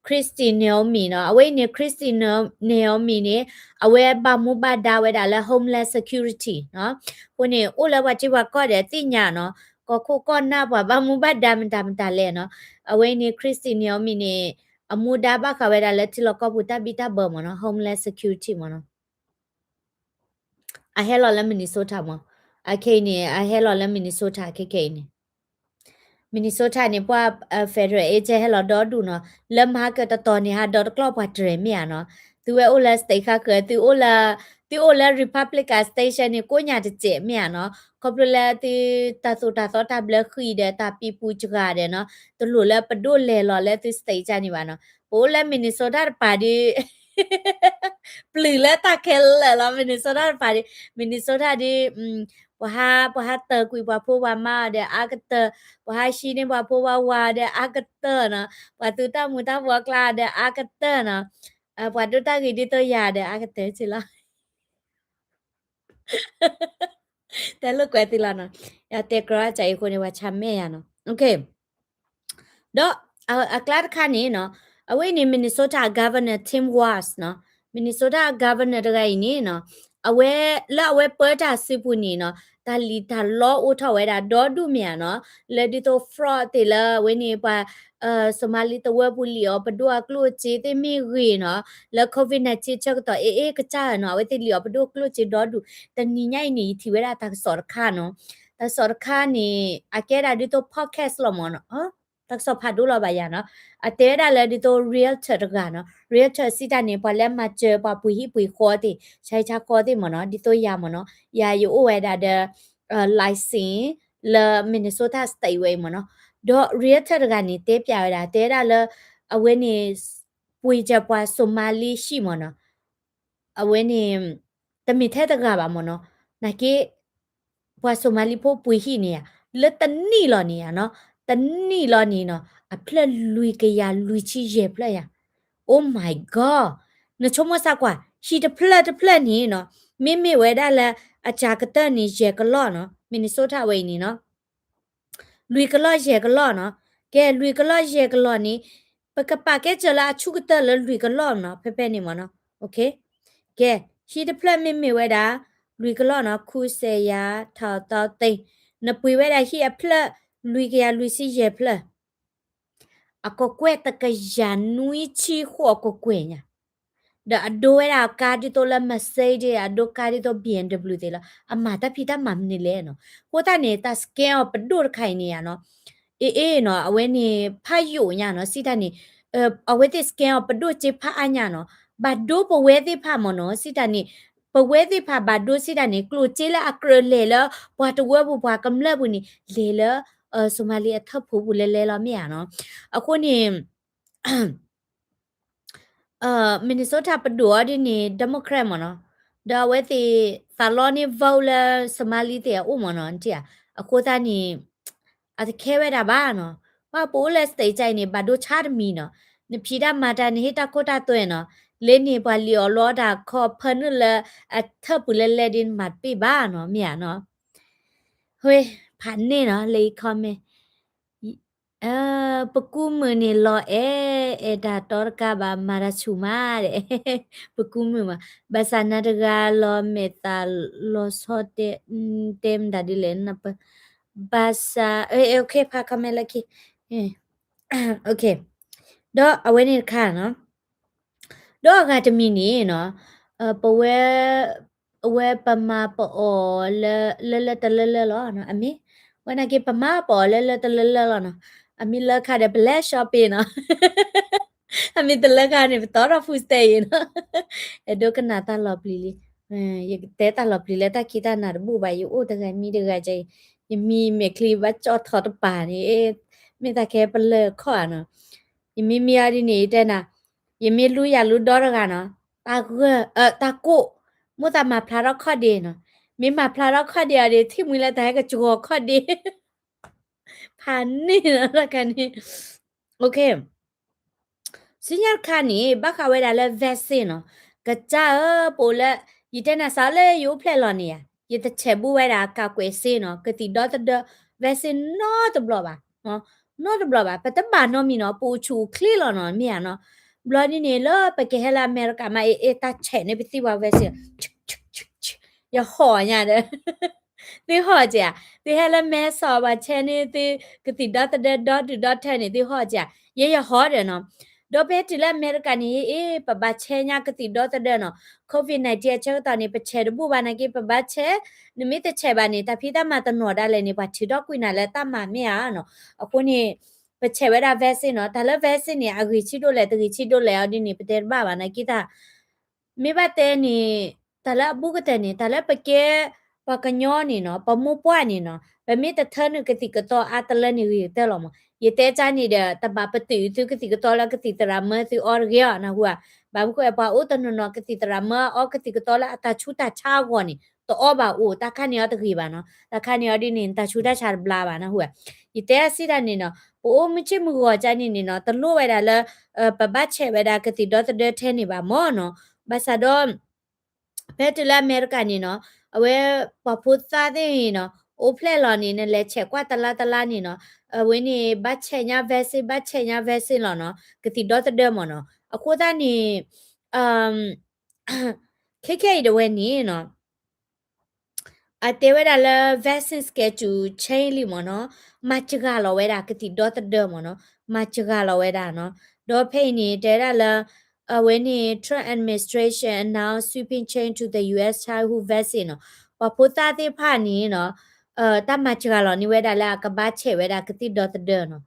Kristi Noem နီၤ, အဝဲအံၤန့ၣ် Kristi Noem န့ၣ် အဝဲဘၣ်မူဘၣ်ဒါဝဲဒၣ်လၢ Homeland Security နီၤ. အဃိန့ၣ် အိၣ်လၢပှၤထံပှၤကီၢ်ဒီးသ့ၣ်ညါနီၤ, ကီၢ်ခိၣ်ကီၢ်နၢ်ပှၤဘၣ်မူဘၣ်ဒါမတၤမတၤလဲၣ်နီၤ. အဝဲအံၤန့ၣ် Kristi Noem န့ၣ် အမူဒါဘၣ်ဃးဝဲဒၣ်လၢထံလီၢ်ကီၢ်ပူၤတၢ်ဘံၣ်တၢ်ဘၢမ့ၢ်နီၤ, Homeland Security မ့ၢ်နီၤ. အဟဲလီၤလၢ Minnesota မး, အခဲအံၤန့ၣ် အဟဲလီၤလၢ Minnesota ခဲခဲအံၤန့ၣ် Minnesota န့ၣ် ပှၤ federal agent ဟဲလီၤဒီဒူၣ်နီၤ, လၢမၤကၢၢ်တတီၤန့ၣ် ဟးဒီတကျီၢ်ပှၤတြဲၤမ့ၢ်ဧါနီၤ, သုဝဲအိၣ်လၢ state ဃၣ်ဃၢၤ သုအိၣ်လၢ သုအိၣ်လၢ Republican station န့ၣ် ကိးညါတစဲးမ့ၢ်ဧါနီၤ, ခီဖျိလၢသုတၢ်သိၣ်တၢ်သီတၢ်ဘျၢဃံဒီးတၢ်ပံပူစှၤဒီးနီၤ, တလိၣ်လၢပဒိၣ်လဲၤလီၤလၢသု state န့ၣ်ဘၣ်နီၤ, ပအိၣ်လၢ Minnesota တပၤဒီး ပျုၤလၢတၢ်ခဲလၢာ်လီၤ, Minnesota တပၤဒီး Minnesota ဒီး ပှၤဟး ပှၤဟးတၢၤကွံာ်ပှၤဖိပှၤမါဒီးအါကတၢၢ်, ပှၤဟးဟံးန့ၢ်ပှၤဖိပှၤဝၤဒီးအါကတၢၢ်နီၤ, ပှၤသူတၢ်မူၤတၢ်ဘှီးကျါဒီးအါကတၢၢ်နီၤ, ပှၤဒိၣ်တၢ်ဂ့ၤဒ်သိးယၤဒီးအါကတၢၢ်က့လီၤ. တဲလိာ်ကွဲသုလီၤနီၤ, ယတဲကြီအကစၢ်အံၤအဃိန့ၣ် ပှၤဆါမဲာ်ယၤနီၤ. ဒီးအကျါတခါန့ၣ်နီၤ, အဝဲန့ၣ် Minnesota Governor Tim Walz နီၤ, Minnesota Governor တဂၤအံၤန့ၣ်နီၤ, အဝဲ လၢအဝဲပၢတၢ်စုပူၤန့ၣ်နီၤ, တၢ်လံၣ်တၢ်လီအိၣ်ထီၣ်ဝဲဒၣ်ဒီဒူၣ်မ့ၢ်ဧါနီၤ, လၢဒ်သိး fraud သ့ၣ်လၢအဝဲန့ၣ်ပှၤ Somali တဝၢပူၤလံၣ်အီၤပဒိၣ်အကျိၣ်စ့သ့ၣ်မ့ၢ်ဂ့ၤနီၤ, လၢ COVID nineteen ဆၢကတီၢ်အ့ၣ်အ့ၣ်ကစၢ်ဧါနီၤ, အဝဲသ့ၣ်လံၣ်အီၤပဒိၣ်ကျိၣ်စ့ဒီဒူၣ်, တနံၤညါအံၤန့ၣ် ယထံၣ်ဝဲဒၣ်တၢ်ကစီၣ်တခါနီၤ, တၢ်ကစီၣ်တခါန့ၣ် အကဲဒၣ်ဒ်သိး podcast လီၤမ့ၢ်နီၤ, တၢ်ကစီၣ်ဖးဒိၣ်လီၤဘၣ်ယၤနီၤ, အတဲဝဲဒၣ်လၢဒ်သိး realtor တဂၤနီၤ, realtor စံးတၢ်န့ၣ် ပှၤလၢမၤစၢၤပှၤပှ့ၤဟံၣ်ပှ့ၤဃီသ့ၣ် ဆါဟံၣ်ဆါဃီသ့ၣ်မ့ၢ်နီၤ, ဒ်သိးယၤမ့ၢ်နီၤ, ယၤယအိၣ်ဝဲဒၣ်ဒီး license လၢ Minnesota state ဝဲအံၤမ့ၢ်နီၤ, ဒီး realtor တဂၤန့ၣ် တဲပျးဝဲဒၣ် တဲဝဲဒၣ်လၢ အဝဲန့ၣ် ပှ့ၤစၢၤပှၤ Somali ဟံၣ်မ့ၢ်နီၤ, အဝဲန့ၣ် တမ့ၢ်ထဲတဂၤဘၣ်မ့ၢ်နီၤ, နာ်က့ ပှၤ Somali ဖိပှ့ၤဟံၣ်န့ၣ်ဧါ, လၢတနံၣ်လီၤန့ၣ်ဧါနီၤ, တနံၣ်လီၤန့ၣ်နီၤ အဖျၢၣ်လွံၢ်ကယၤလွံၢ်ဆံယဲၢ်ဖျၢၣ်ယၤ, Oh my God, နဆိကမိၣ်စၢ်ကွၢ် ဟံၣ်တဖျၢၣ်တဖျၢၣ်န့ၣ်နီၤ, မ့မ့ၢ်ဝဲဒၣ်လၢ အစှၤကတၢၢ်န့ၣ် ယဲၢ်ကလီၢ်နီၤ, Minnesota ဝဲအံၤန့ၣ်နီၤ လွံၢ်ကလီၢ်ယဲၢ်ကလီၢ်နီၤ, ကဲ လွံၢ်ကလီၢ်ယဲၢ်ကလီၢ်န့ၣ် ပကပာ်ကဲစၢၤလၢအဆူၣ်ကတၢၢ်လၢလွံၢ်ကလီၢ်နီၤ, ဖဲဖဲန့ၣ်မ့ၢ်နီၤ, ကဲ ဟံၣ်တဖျၢၣ်မ့မ့ၢ်ဝဲဒၣ် လွံၢ်ကလီၢ်နီၤ, ခူစဲးယၤ ထီၣ်သီသ့, နပှ့ၤဝဲဒၣ်ဟံၣ်အဖျၢၣ် လွံၢ်ကယၤလွံၢ်ဆံယဲၢ်ဖျၢၣ် အကကွဲၢ်တကယၤနွံဆံဃိးအကကွဲၢ်ညါ, ဒီးအဒိဝဲဒၣ်အကါဒ်သိးလၢ Mercedes အဒိကါဒ်သိး BMW သ့ၣ်လီၤ, အမၤတၢ်ဖံးတၢ်မၤမနုၤလဲၣ်နီၤ, အဃိသတးန့ၣ် တၢ် scam အီၤပဒိၣ်တခါအံၤန့ၣ်ဧါနီၤ, အ့ၣ်အ့ၣ်နီၤ, အဝဲန့ၣ် ဖးယိာ်ညါနီၤ, စံးတၢ်န့ၣ် အဝဲသ့ၣ် scam အီၤပဒိၣ်စ့ဖးအါညါနီၤ, ဘၣ်ဒိပဝဲသ့ၣ်တဖၣ်မ့ၢ်နီၤ, စံးတၢ်န့ၣ် ပဝဲသ့ၣ်တဖၣ်ဘၣ်ဒိစံးတၢ်န့ၣ် ကျိၣ်စ့လၢအကြၢးလဲၤလၢ ပှၤတဝၢပူၤပှၤကမျၢၢ်ပူၤန့ၣ် လဲၤလၢ Somali အထၢၣ်ဖိပူၤလဲၤလဲၤလီၤမ့ၢ်ဧါနီၤ, အဃိန့ၣ် Minnesota ပဒိၣ်အီၤဒ်န့ၣ် Democrat မ့ၢ်နီၤ, ဒီးအဝဲသ့ၣ် သးလီန့ၢ် vote လၢ Somali သ့ၣ်အအိၣ်မ့ၢ်နီၤ, နထံၣ်ဧါ, အဃိသတးန့ၣ် အတခဲဝဲဒၣ်ဘၣ်နီၤ, ဘၣ်ပအိၣ်လၢ state အံၤန့ၣ် ဘၣ်ဒိဆါတမံၤနီၤ, နဖံးတၢ်မၤတၢ် နဟ့ၣ်တၢ်ခိတၢ်သွဲနီၤ, လၢန့ၣ်ပှၤလံၣ်အီၣ်လီတၢ်ခီဖၢနုာ်လၢ အထၢၣ်ပူၤလဲၤလဲၤဒ်န့ၣ် မၤတပ့ၢ်ဘၣ်နီၤ, မ့ၢ်ဧါနီၤ, ဟဲ ဖးန့ၢ်နီၤ လၢယ comment ပကူမုၣ်န့ၣ်လီၤအဲၣ် အဲၣ်တၢ်တီတကးဘၣ် မၤတၢ်ဆူၣ်မးဒဲး, ပကူမုၣ်မး, ဘၣ်ဆၣ်နၤတဂၤလီၤမဲာ်သၣ်လီၤဆီတဲ တဲမတၤဒ်လဲၣ်, ဘၣ်ဆၣ် ဖး comment လၢခံ, ဒီးအဝဲန့ၣ်တခါနီၤ, ဒီးအဂၤတမံၤန့ၣ်နီၤ, ပဝဲ အဝဲပမၤပအီၣ်လၢလၢတလၢလၢလီၤ, အမ့ၢ် ဝဲနာ်က့ ပမၤပအီၣ်လၢလၢတလၢလၢလီၤနီၤ, အမ့ၢ်လၢခါဒီး ပလဲၤ shopping နီၤ, အမ့ၢ်တလၢခါန့ၣ် ပတီထီၣ် food stamp အံၤနီၤ, အဲၣ်ဒိးကနၣ်တၢ်လီၤပျံၤလံ, ယကတဲတၢ်လီၤပျံၤလၢတၢ်ခံးတၢ်နၤတဘူၣ်ဘၣ်, ယအိၣ်တဂၤမံတဂၤကဲအံၤ, ယမံမဲာ်ချံဘၣ်ကၠီၣ်ထီၣ်တပၤန့ၣ်, မ့ၢ်တၢ်ခဲပလၢၢ်ခီၣ်ဧါနီၤ, ယမ့ၢ်မံအီၤဒ်န့ၣ် ယတဲနၤ, ယမ့ၢ်လူယၤလူဒီတဂၤနီၤ, တၢ်ဂၢၢ် တၢ်ကိၢ်, မိၣ်သးမၤဖျါထီၣ်ခီၣ်ဒ့နီၤ, မ့ၢ်မၤဖျါထီၣ်ခီၣ်ဒ့အီၤဒီး ထံၣ်မှံလၢတၢ်ဟဲကစှီၤခီၣ်ဒ့, ဖးန့ၢ်နီၤတခါန့ၣ်, စံညါတခါန့ၣ် ဘၣ်ဃးဝဲဒၣ်လၢ vaccine နီၤ, ကစၢ်ဧၢ ပအိၣ်လၢ ယတဲနၤစးလၢယအိၣ်ဖျဲၣ်လီၤန့ၣ်ဧါ, ယတဆဲးဘူးဝဲဒၣ် ကာကွယ်ဆေး နီၤ, ကသံၣ်ဒီသဒၢ vaccine နီတဘျီဘၣ်, နီတဘျီဘၣ်, ပတဘၣ်နီတမံၤနီၤ, ပအိၣ်ဆူၣ်အိၣ်ချ့လီၤနီၤ, မ့ၢ်ဧါနီၤ, ဘျီဒ်န့ၣ်လၢပကဟဲလၢအမဲရကၤမး အ့ၣ် အ့ၣ် တၢ်ဆဲးန့ၢ်ပသံၣ်ပှၤ vaccine ယဟီၣ်ညါဒီး သုဟီၣ်က့ၤဧါ, သုဟဲလၢမဲဆီးပှၤဆဲန့ၢ်သု ကသံၣ်ဒီသဒၢဒီဒူၣ်ဒီထၢန့ၣ် သုဟီၣ်က့ၤဧါ, ယဲယဟီၣ်ဒီးနီၤ, ဒီးဖဲတုၤလၢအမဲရကၤန့ၣ် အ့ ပဘၣ်ဆဲးညါကသံၣ်ဒီသဒၢနီၤ, COVID nineteen အဆၢကတီၢ်န့ၣ် ပဆဲးတဘူၣ်ဘၣ်နာ်က့ ပဘၣ်ဆဲး, နမ့ၢ်တဆဲးဘၣ်န့ၣ် တၢ်ဖံးတၢ်မၤတနီၤဒၣ်လဲာ်န့ၣ် ပှၤထုးထီၣ်ကွံာ်နၤလၢတၢ်မၤမ့ၢ်ဧါနီၤ. အဃိန့ၣ် ပဆဲးဝဲဒၣ် vaccine နီၤ, တၢ်လၢ vaccine န့ၣ် အဂ့ၤဆံးဒိၣ်လဲၣ် တဂ့ၤဆံးဒိၣ်လဲၣ်အီၤဒ်န့ၣ် ပတဲတဘၣ်ဘၣ်နာ်က့တၢ် မ့ၢ်ဘၣ်တဲန့ၣ် တၢ်လၢအဘူးကတၢၢ်န့ၣ် တၢ်လၢပကဲပှၤကညီန့ၣ်နီၤ, ပမိၢ်ပှၢ်န့ၣ်နီၤ, ပမ့ၢ်တထၢနုာ်ကသံၣ်ကသီအါတလၢန့ၣ်ဂ့ၤကတၢၢ်လီၤမး. ယတဲကါန့ၣ်ဒီး တဘၣ်ပတုာ်သုကသံၣ်ကသီလၢကသံၣ်သရၣ်မၢသုအီတဂ့ၤအီၤ နၢ်ဟူဧါ. ဘၣ်မနုၤဃိ ပှၤအိၣ်တနီၤနီၤ ကသံၣ်သရၣ်မၢအီကသံၣ်ကသီလၢအတၢ်ဆူးတၢ်ဆါအဂီၢ်န့ၣ် တအီဘၣ်အိၣ်, တၢ်ခါန့ၣ်အီၤတဂ့ၤဘၣ်နီၤ. တၢ်ခါန့ၣ်အီၤဒ်န့ၣ် နတၢ်ဆူးတၢ်ဆါတဘျါဘၣ် နၢ်ဟူဧါ. ယတဲအစံးတၢ်န့ၣ်နီၤ, ပအိၣ်မုာ်ဆ့ၣ်မုာ်ဂီၤကါန့ၣ်န့ၣ်နီၤ, တလိၣ်ဝဲဒၣ်လၢ ပဘၣ်ဆဲးဝဲဒၣ်ကသံၣ်ဒီသဒၢထဲန့ၣ်ဘၣ်မးနီၤ. ဘၣ်ဆၣ်ဒီး ဖဲတုၤလၢအမဲရကၤန့ၣ်နီၤ, အဝဲပှၤဖိသၣ်သ့ၣ်န့ၣ်နီၤ, အိၣ်ဖျဲၣ်လီၤန့ၣ် နလဲၤဆဲးကွၢ်တလါတလါန့ၣ်နီၤ, အဝဲန့ၣ် ဘၣ်ဆဲးညါ vaccine ဘၣ်ဆဲးညါ vaccine လီၤနီၤ, ကသံၣ်ဒီသဒၢမးနီၤ. အဃိသတးန့ၣ် ခဲခဲအံၤတဝဲန့ၣ်နီၤ အတဲဝဲဒၣ်လၢ vaccine schedule change လံမးနီၤ, မၤစှၤလီၤဝဲဒၣ်ကသံၣ်ဒီသဒၢမးနီၤ, မၤစှၤလီၤဝဲဒၣ်နီၤ. ဒီးဖဲအံၤန့ၣ် တဲဝဲဒၣ်လၢ အဝဲန့ၣ် Trump administration announce sweeping change to the U S childhood vaccine နီၤ. ပှၤဖိသၣ်သ့ၣ်တဖၣ်န့ၣ်နီၤ, တၢ်မၤစှၤလီၤန့ၢ်ဝဲဒၣ်လၢအကဘၣ်ဆဲးဝဲဒၣ်ကသံၣ်ဒီသဒၢနီၤ.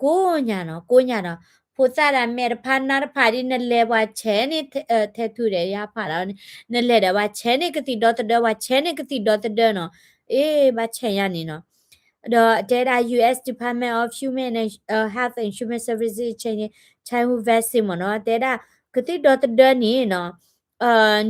ကိးညါနီၤ, ကိးညါနီၤ, ဖိသၣ်ဒၣ်မဲာ်တဖၣ်နါတဖၣ်ဒ်နလဲၤပှၤဆဲးန့ၣ် ထဲထူၣ်ဒီးယါဖးဒီး နလဲၤဒီးပှၤဆဲးန့ၣ်ကသံၣ်ဒီသဒၢ, ပှၤဆဲးန့ၣ်ကသံၣ်ဒီသဒၢနီၤ. အ့ ဘၣ်ဆဲးညါန့ၣ်နီၤ. ဒီးတဲဒၣ် U S Department of Human and, uh, Health and Human Services change childhood vaccine မ့ၢ်နီၤ, တဲဒၣ်ကသံၣ်ဒီသဒၢန့ၣ်နီၤ,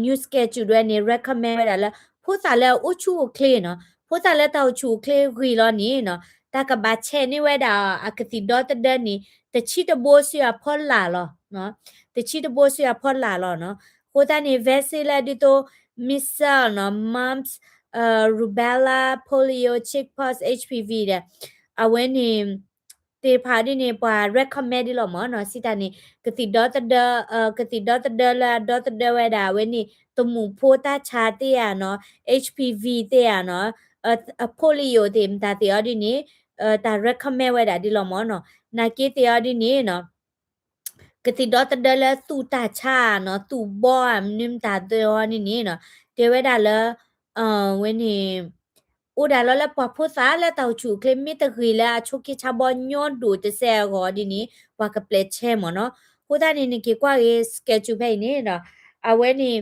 new schedule ဒၣ်န့ၣ် recommend ဝဲဒၣ်လၢ ဖိသၣ်လၢအအိၣ်ဆူၣ်အိၣ်ချ့နီၤ, ဖိသၣ်လၢတၢ်အိၣ်ဆူၣ်အိၣ်ချ့ဂ့ၤလီၤန့ၣ်နီၤ, တၢ်ကဘၣ်ဆဲးန့ၢ်ဝဲဒၣ်အကသံၣ်ဒီသဒၢန့ၣ် တဆံတဘိစ့အဖီလာ်လီၤ. တဆံတဘိစ့အဖီလာ်လီၤနီၤ. အဃိသတးန့ၣ် vaccine လၢဒ်သိး measles နီၤ, mumps, rubella, polio, chickenpox, H P V ဒီး အဝဲန့ၣ် သ့ၣ်တဖၣ်ဒ်န့ၣ် ပှၤ recommend ဒ်လီၤမ့ၢ်နီၤ, စံးတၢ်န့ၣ် ကသံၣ်ဒီသဒၢ, ကသံၣ်ဒီသဒၢလၢအဒီသဒၢဝဲဒၣ် အဝဲန့ၣ် သမူးဖိတၢ်ဆါသ့ၣ်ဧါနီၤ, H P V သ့ၣ်ဧါနီၤ, polio သ့ၣ် မတၤသ့ၣ်အီၤဒ်န့ၣ် တၢ် recommend ဝဲဒၣ်ဒ်လီၤမ့ၢ်နီၤ. နာ်က့သ့ၣ်အီၤဒ်န့ၣ်နီၤ ကသံၣ်ဒီသဒၢလၢသူၣ်တၢ်ဆါနီၤ, သူၣ်ဘီဧါ မနုၤမတၤသ့ၣ်အီၤဒ်န့ၣ်နီၤ, တဲဝဲဒၣ်လၢ ဝဲန့ၣ် အိၣ်ဒၣ်လီၤလၢပှၤဖိသၣ်လၢတၢ်အိၣ်ဆူၣ်အိၣ်ချ့ မ့ၢ်တဂ့ၤလၢအဆိးက့ဆါဘီညီဒိၣ်တစဲးအဂီၢ်ဒ်န့ၣ် ပှၤကပျဲးဆဲးမ့ၢ်နီၤ. အဃိသတးန့ၣ် နက့ၤကွၢ်ဂ့ၤ schedule ဖဲအံၤန့ၣ်ဒီး အဝဲန့ၣ်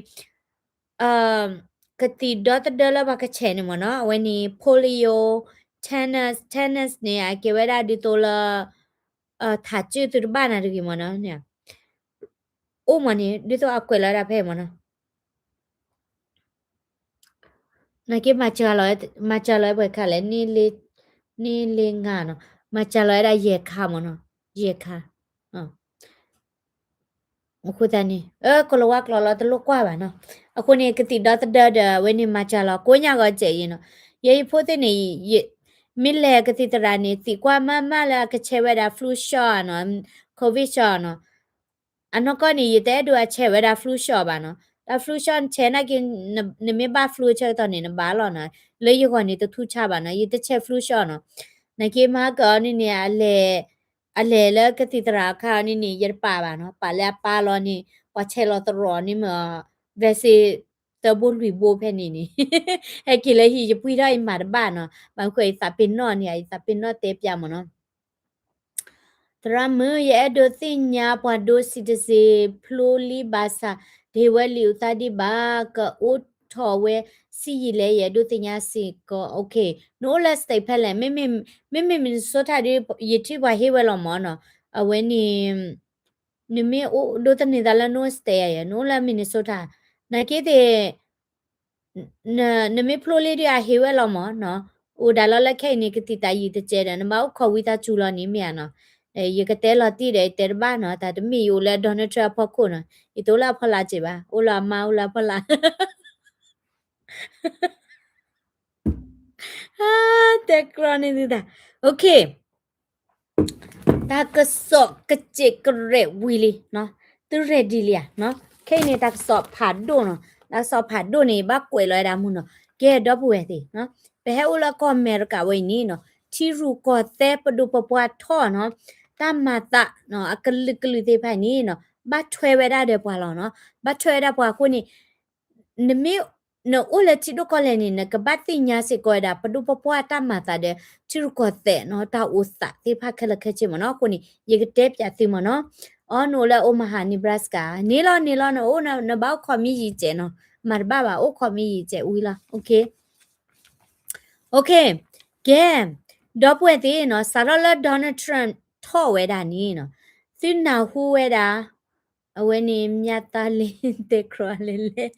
ကသံၣ်ဒီသဒၢလၢပှၤကဆဲးန့ၣ်မ့ၢ်နီၤ, အဝဲန့ၣ် polio, tetanus, tetanus န့ၣ် အကဲဝဲဒၣ်ဒ်သိးလၢ ထးစုသုတဘၣ်နၤတဂ့ၤမ့ၢ်နီၤ, အိၣ်မ့ၢ်န့ၣ် ဒ်သိးအကွဲးလီၤဝဲဒၣ်ဖဲအံၤမ့ၢ်နီၤ. နာ်က့ မၤစှၤလီၤဝဲပှဲၤခါလဲၣ်, န့ၢ်လ့ငါနီၤ, မၤစှၤလီၤဝဲဒၣ်ယဲၢ်ခါမ့ၢ်နီၤ, ယဲၢ်ခါ အဃိသတးန့ၣ် ကိၤလၤဝါကျိာ်လီၤတလိၣ်ကွၢ်ဘၣ်နီၤ. အဃိန့ၣ် ကသံၣ်ဒီသဒၢဒီး အဝဲန့ၣ်မၤစှၤလီၤ ကိးညါဂီၤစဲးအံၤနီၤ. ယဲယဖိသ့ၣ်န့ၣ် မ့ၢ်လဲၤကသံၣ်သရၣ်န့ၣ် သံကွၢ်မးမးလၢအကဆဲးဝဲဒၣ် flu shot နီၤ, covid shot နီၤ. အနီၢ်ကီၢ်န့ၣ် ယတအဲၣ်ဒိးအဆဲးဝဲဒၣ် flu shot ဘၣ်နီၤ. တၢ် flu shot နဆဲးနာ်က့ နမ့ၢ်ဘၣ် flu အဆၢကတီၢ်န့ၣ် နဘၣ်လီၤနီၤ. လၢယဂီၢ်န့ၣ် တထူးဆါဘၣ်နီၤ, ယတဆဲး flu shot နီၤ. နာ်က့ မၤကၢအီၤန့ၣ်န့ၣ် အလဲၤလၢကသံၣ်သရၣ်အခါအီၤန့ၣ်န့ၣ် ယတပာ်ဘၣ်နီၤ, ပာ်လၢအပာ်လီၤန့ၣ် ပှၤဆဲးလီၤသရိာ်န့ၣ်မ့ၢ် vaccine သၢဘိလွံၢ်ဘိဖဲန့ၣ်န့ၣ် ဟဲက့ၤလၢဟံၣ် ယပှံထီၣ်ယမၤတဘၣ်နီၤ. ဘၣ်မနုၤဃိ ယသးပ့ၤနီၣ်န့ၣ် ယသးပ့ၤနီၣ်တဲပျးမ့ၢ်နီၤ. သရၣ်မုၣ် ယအဲၣ်ဒိးသ့ၣ်ညါ ပှၤဒိ citizen ဖျိလံဘၣ်ဆၣ် တဟ့ၣ်ဝဲလံာ်အုၣ်သးဒံးဘၣ် ကအိးထီၣ်ဝဲဆံးယံာ်လဲၣ် ယအဲၣ်ဒိးသ့ၣ်ညါစ့ၢ်ကီး. နအိၣ်လၢ state ဖဲလဲၣ်, မ့မ့ၢ် Minnesota ဒ် ယထံၣ်ပှၤဟ့ၣ်ဝဲလီၤမ့ၢ်နီၤ. အဝဲန့ၣ် နမ့ၢ်အိၣ်ဒိးသန့ၤသးလၢနအိၣ် state ဧါ, နအိၣ်လၢ Minnesota နာ်က့သ့ၣ် နမ့ၢ်ဖျိလံဒ်အဟ့ၣ်ဝဲလီၤမ့ၢ်နီၤ, အိၣ်ဒၣ်လီၤလၢခဲအံၤန့ၣ် ကသံၣ်သးယံာ်တစဲးဒီး နဘၣ်အိၣ်ခိးဝံသးစူၤလီၤန့ၣ်မ့ၢ်ဧါနီၤ. ယကတဲလီၤတံၢ်ဒီး ယတဲတဘၣ်နီၤ, တၢ်တမ့ၢ်ယအိၣ်လၢ Donald Trump အဖီခိၣ်နီၤ, ယတအိၣ်လၢအဖီလာ်စ့ၢ်ဘၣ်, အိၣ်လၢအမါ အိၣ်လၢအဖီလာ် တဲကြၢးန့ၢ်သုသး. Okay. တၢ်ကစီၣ်ကစံးကရဲးဝံၤလံ, သု ready လံဧါ. ခဲအံၤန့ၣ် တၢ်ကစီၣ်ဖးဒိၣ်နီၤ, တၢ်ကစီၣ်ဖးဒိၣ်န့ၣ် ဘၣ်ကွဲးလီၤဝဲဒၣ်မုၢ်နီၤ. ကဲ ဒီပုၢ်ဝဲၢ်သ့ၣ်, ပဟဲအိၣ်လၢကီၢ်အမဲရကၤဝဲအံၤန့ၣ်နီၤ, ထံရူၢ်ကီၢ်သဲးပဒိၣ်ပပှၢ်ထီၣ်နီၤ, တၢ်မၤသးနီၤ အကလုာ်ကလုာ်သ့ၣ်တဖၣ်န့ၣ်နီၤ ဘၣ်ထွဲဝဲဒၣ်ဒီးပှၤလီၤနီၤ. ဘၣ်ထွဲဝဲဒၣ်ပှၤအဃိန့ၣ် နမ့ၢ် နအိၣ်လၢထံဒိၣ်ကီၢ်လဲၢ်န့ၣ် နကဘၣ်သ့ၣ်ညါစ့ၢ်ကီးဝဲဒၣ် ပဒိၣ်ပပှၢ်တၢ်မၤသးဒီး ထံရူၢ်ကီၢ်သဲးနီၤ တၢ်အိၣ်သးသ့ၣ်တဖၣ်ခဲလၢာ်ခဲဆ့မ့ၢ်နီၤ. အဃိန့ၣ် ယကတဲပၠးသုမ့ၢ်နီၤ. အိ နအိၣ်လၢ Omaha Nebraska န့ၣ်လီၤ န့ၣ်လီၤ နအိၣ် နဘၣ်အိၣ်ခိးမ့ၢ်ယံာ်စဲးနီၤ မၤတဘၣ်ဘၣ် အိၣ်ခိးမ့ၢ်ယံာ်စဲးဝံၤလီၤ. ကဲ ဒီပုၢ်ဝဲၢ်သ့ၣ်နီၤ စးထီၣ်လၢ Donald Trump ထီၣ်ဝဲဒၣ်န့ၣ်နီၤ သုနၢ်ဟူဝဲဒၣ် အဝဲန့ၣ် မၠၣ်သၣ်လ့ တဲကြီလဲၣ်လဲၣ်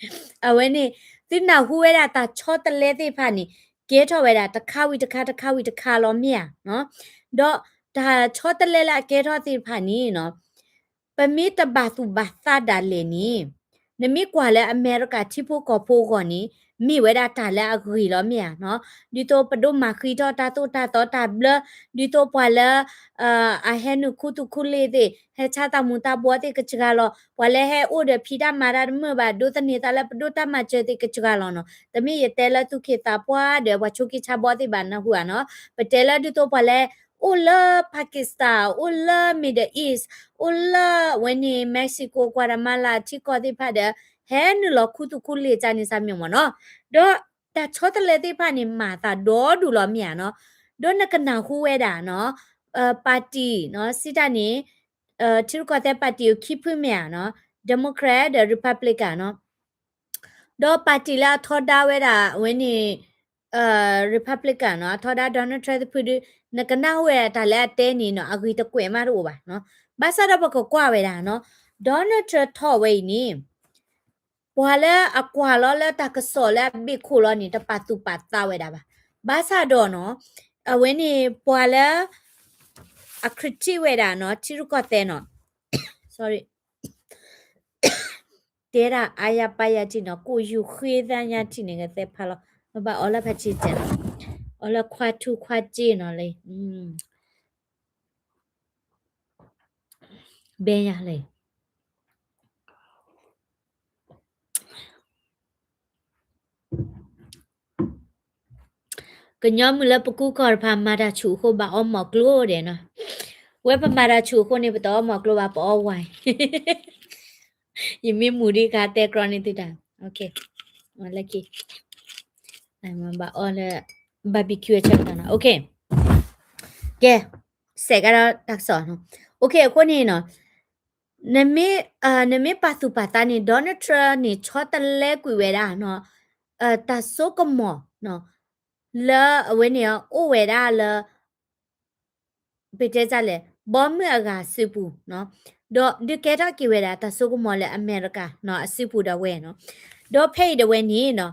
အဝဲန့ၣ် သုနၢ်ဟူဝဲဒၣ်တၢ်ဆီတလဲသ့ၣ်တဖၣ်န့ၣ် ကဲထီၣ်ဝဲဒၣ်တခါဝံၤတခါ တခါဝံၤတခါလီၤမ့ၢ်ဧါနီၤ. ဒီးတၢ်ဆီတလဲလၢအကဲထီၣ်သ့ၣ်တဖၣ်န့ၣ်နီၤ ပမ့ၢ်တဘၣ်သူၣ်ဘၣ်သးဒၣ်လဲာ်န့ၣ် နမ့ၢ်ကွၢ်လၢအမဲရကၤထံဖိကီၢ်ဖိအဂီၢ်န့ၣ် မ့ၢ်ဝဲဒၣ်တၢ်လၢအဂ့ၤလီၤမ့ၢ်ဧါနီၤ. ဒ်သိးပဒိၣ်မၤဃံးထီၣ်တၢ်သိၣ်တၢ်သီတၢ်ဘျၢ, ဒ်သိးပှၤလၢ အဟဲနုာ်ခူသူၣ်ခူလ့ၢ်သ့ၣ် ဟဲဆါတၢ်မူၤတၢ်ဘှီသ့ၣ်ကစှၤလီၤ. ပှၤလၢဟဲအိၣ်ဒီးဖံးတၢ်မၤတၢ်တမုာ်ဘၣ် ဒိးသန့ၤသးလၢပဒိၣ်တၢ်မၤစၢၤသ့ၣ်ကစှၤလီၤနီၤ. တမ့ၢ်ယတဲလၢသူၣ်ခ့သးပှၢ်ဒီးပှၤဆိးက့ဆါဘီသ့ၣ်ဘၣ် နၢ်ဟူဧါနီၤ. ပတဲလၢဒ်သိးပှၤလၢ အိၣ်လၢ Pakistan အိၣ်လၢ Middle East အိၣ်လၢဝဲန့ၣ် Mexico Guatemala ထံကီၢ်သ့ၣ်တဖၣ်ဒီး ဟဲနုာ်လီၤခူသူၣ်ခူလ့ၢ်ကန့ၣ်စ့ၢ်မ့ၢ်မ့ၢ်နီၤ. ဒီးတၢ်ဆီတလဲသ့ၣ်တဖၣ်န့ၣ် မၤသးဒီဒူၣ်လီၤမ့ၢ်ဧါနီၤ. ဒီးနကနၢ်ဟူဝဲဒၣ်နီၤ ပၣ်တံၣ်နီၤ စံးတၢ်န့ၣ် ထံရူၢ်ကီၢ်သဲးပၣ်တံၣ်အိၣ်ခံဖုမ့ၢ်ဧါနီၤ Democrat ဒီး Republican နီၤ. ဒီးပၣ်တံၣ်လၢအထီဒါဝဲဒၣ် အဝဲန့ၣ် Republican နီၤ အထီဒါ Donald Trump တဖုဒီး နကနၢ်ဟူဝဲဒၣ်တၢ်လၢအတဲန့ၣ်နီၤ အဂ့ၤတကွဲးမးတအိၣ်ဘၣ်နီၤ. ဘၣ်ဆၣ်ဒီးပကကွၢ်ဝဲဒၣ်နီၤ Donald Trump ထီၣ်ဝဲအံၤန့ၣ် ပှၤလၢအကွၢ်လီၤလၢတၢ်ကစီၣ်လၢအဘ့ၣ်ခိၣ်လီၤန့ၣ် တပာ်သူၣ်ပာ်သးဝဲဒၣ်ဘၣ်. ဘၣ်ဆၣ်ဒီးနီၤ အဝဲန့ၣ် ပှၤလၢ အ critic ဝဲဒၣ်နီၤ ထံရူၢ်ကီၢ်သဲးနီၤ sorry တဲဒၣ်အါယၤပါယၤထံၣ်နီၤ ကိၣ်ယူၤဃ့သၣ်ညါထံၣ်န့ၣ် ကသဲဖးလီၤ မ့ၢ်ဘၣ်အီလၢဖးဆံတၢ်နီၤ အီလၢခွါထူခွါစ့နီၤလၢ ဘဲယၤလဲၣ် ကညီမုၢ်လၢပကူကီၢ်တဖၣ်မၤတၢ်ဆူၣ်အဃိဘၣ်အီမီၢ်ကျိဒဲးနီၤ ဝဲပမၤတၢ်ဆူၣ်အဃိန့ၣ် ပတအီမီၢ်ကျိဘၣ် ပအီဝဲ ယမ့ၢ်မူဒံးကတဲကြီန့ၢ်သုတၢ် လၢခံ ဘၣ်အီလၢ barbecue အဆၢကတီၢ်နီၤ ကဲ စဲးကဒီးတၢ်ကစီၣ်နီၤ အဃိန့ၣ်နီၤ နမ့ၢ် နမ့ၢ်ပာ်သူၣ်ပာ်သးန့ၣ် Donald Trump န့ၣ် ဆီတလဲကွံာ်ဝဲဒၣ်နီၤ တၢ်စိကမီၤနီၤ လၢအဝဲန့ၣ် အိၣ်ဝဲဒၣ်လၢ ပတဲတၢ်လဲၣ် ဘီမုၢ်အဂၤအစုပူၤနီၤ ဒီးဒုးကဲထီၣ်က့ၤဝဲဒၣ် တၢ်စိကမီၤလၢအမဲရကၤနီၤ အစုပူၤဒၣ်ဝဲနီၤ ဒီးဖဲအံၤဒၣ်ဝဲန့ၣ်နီၤ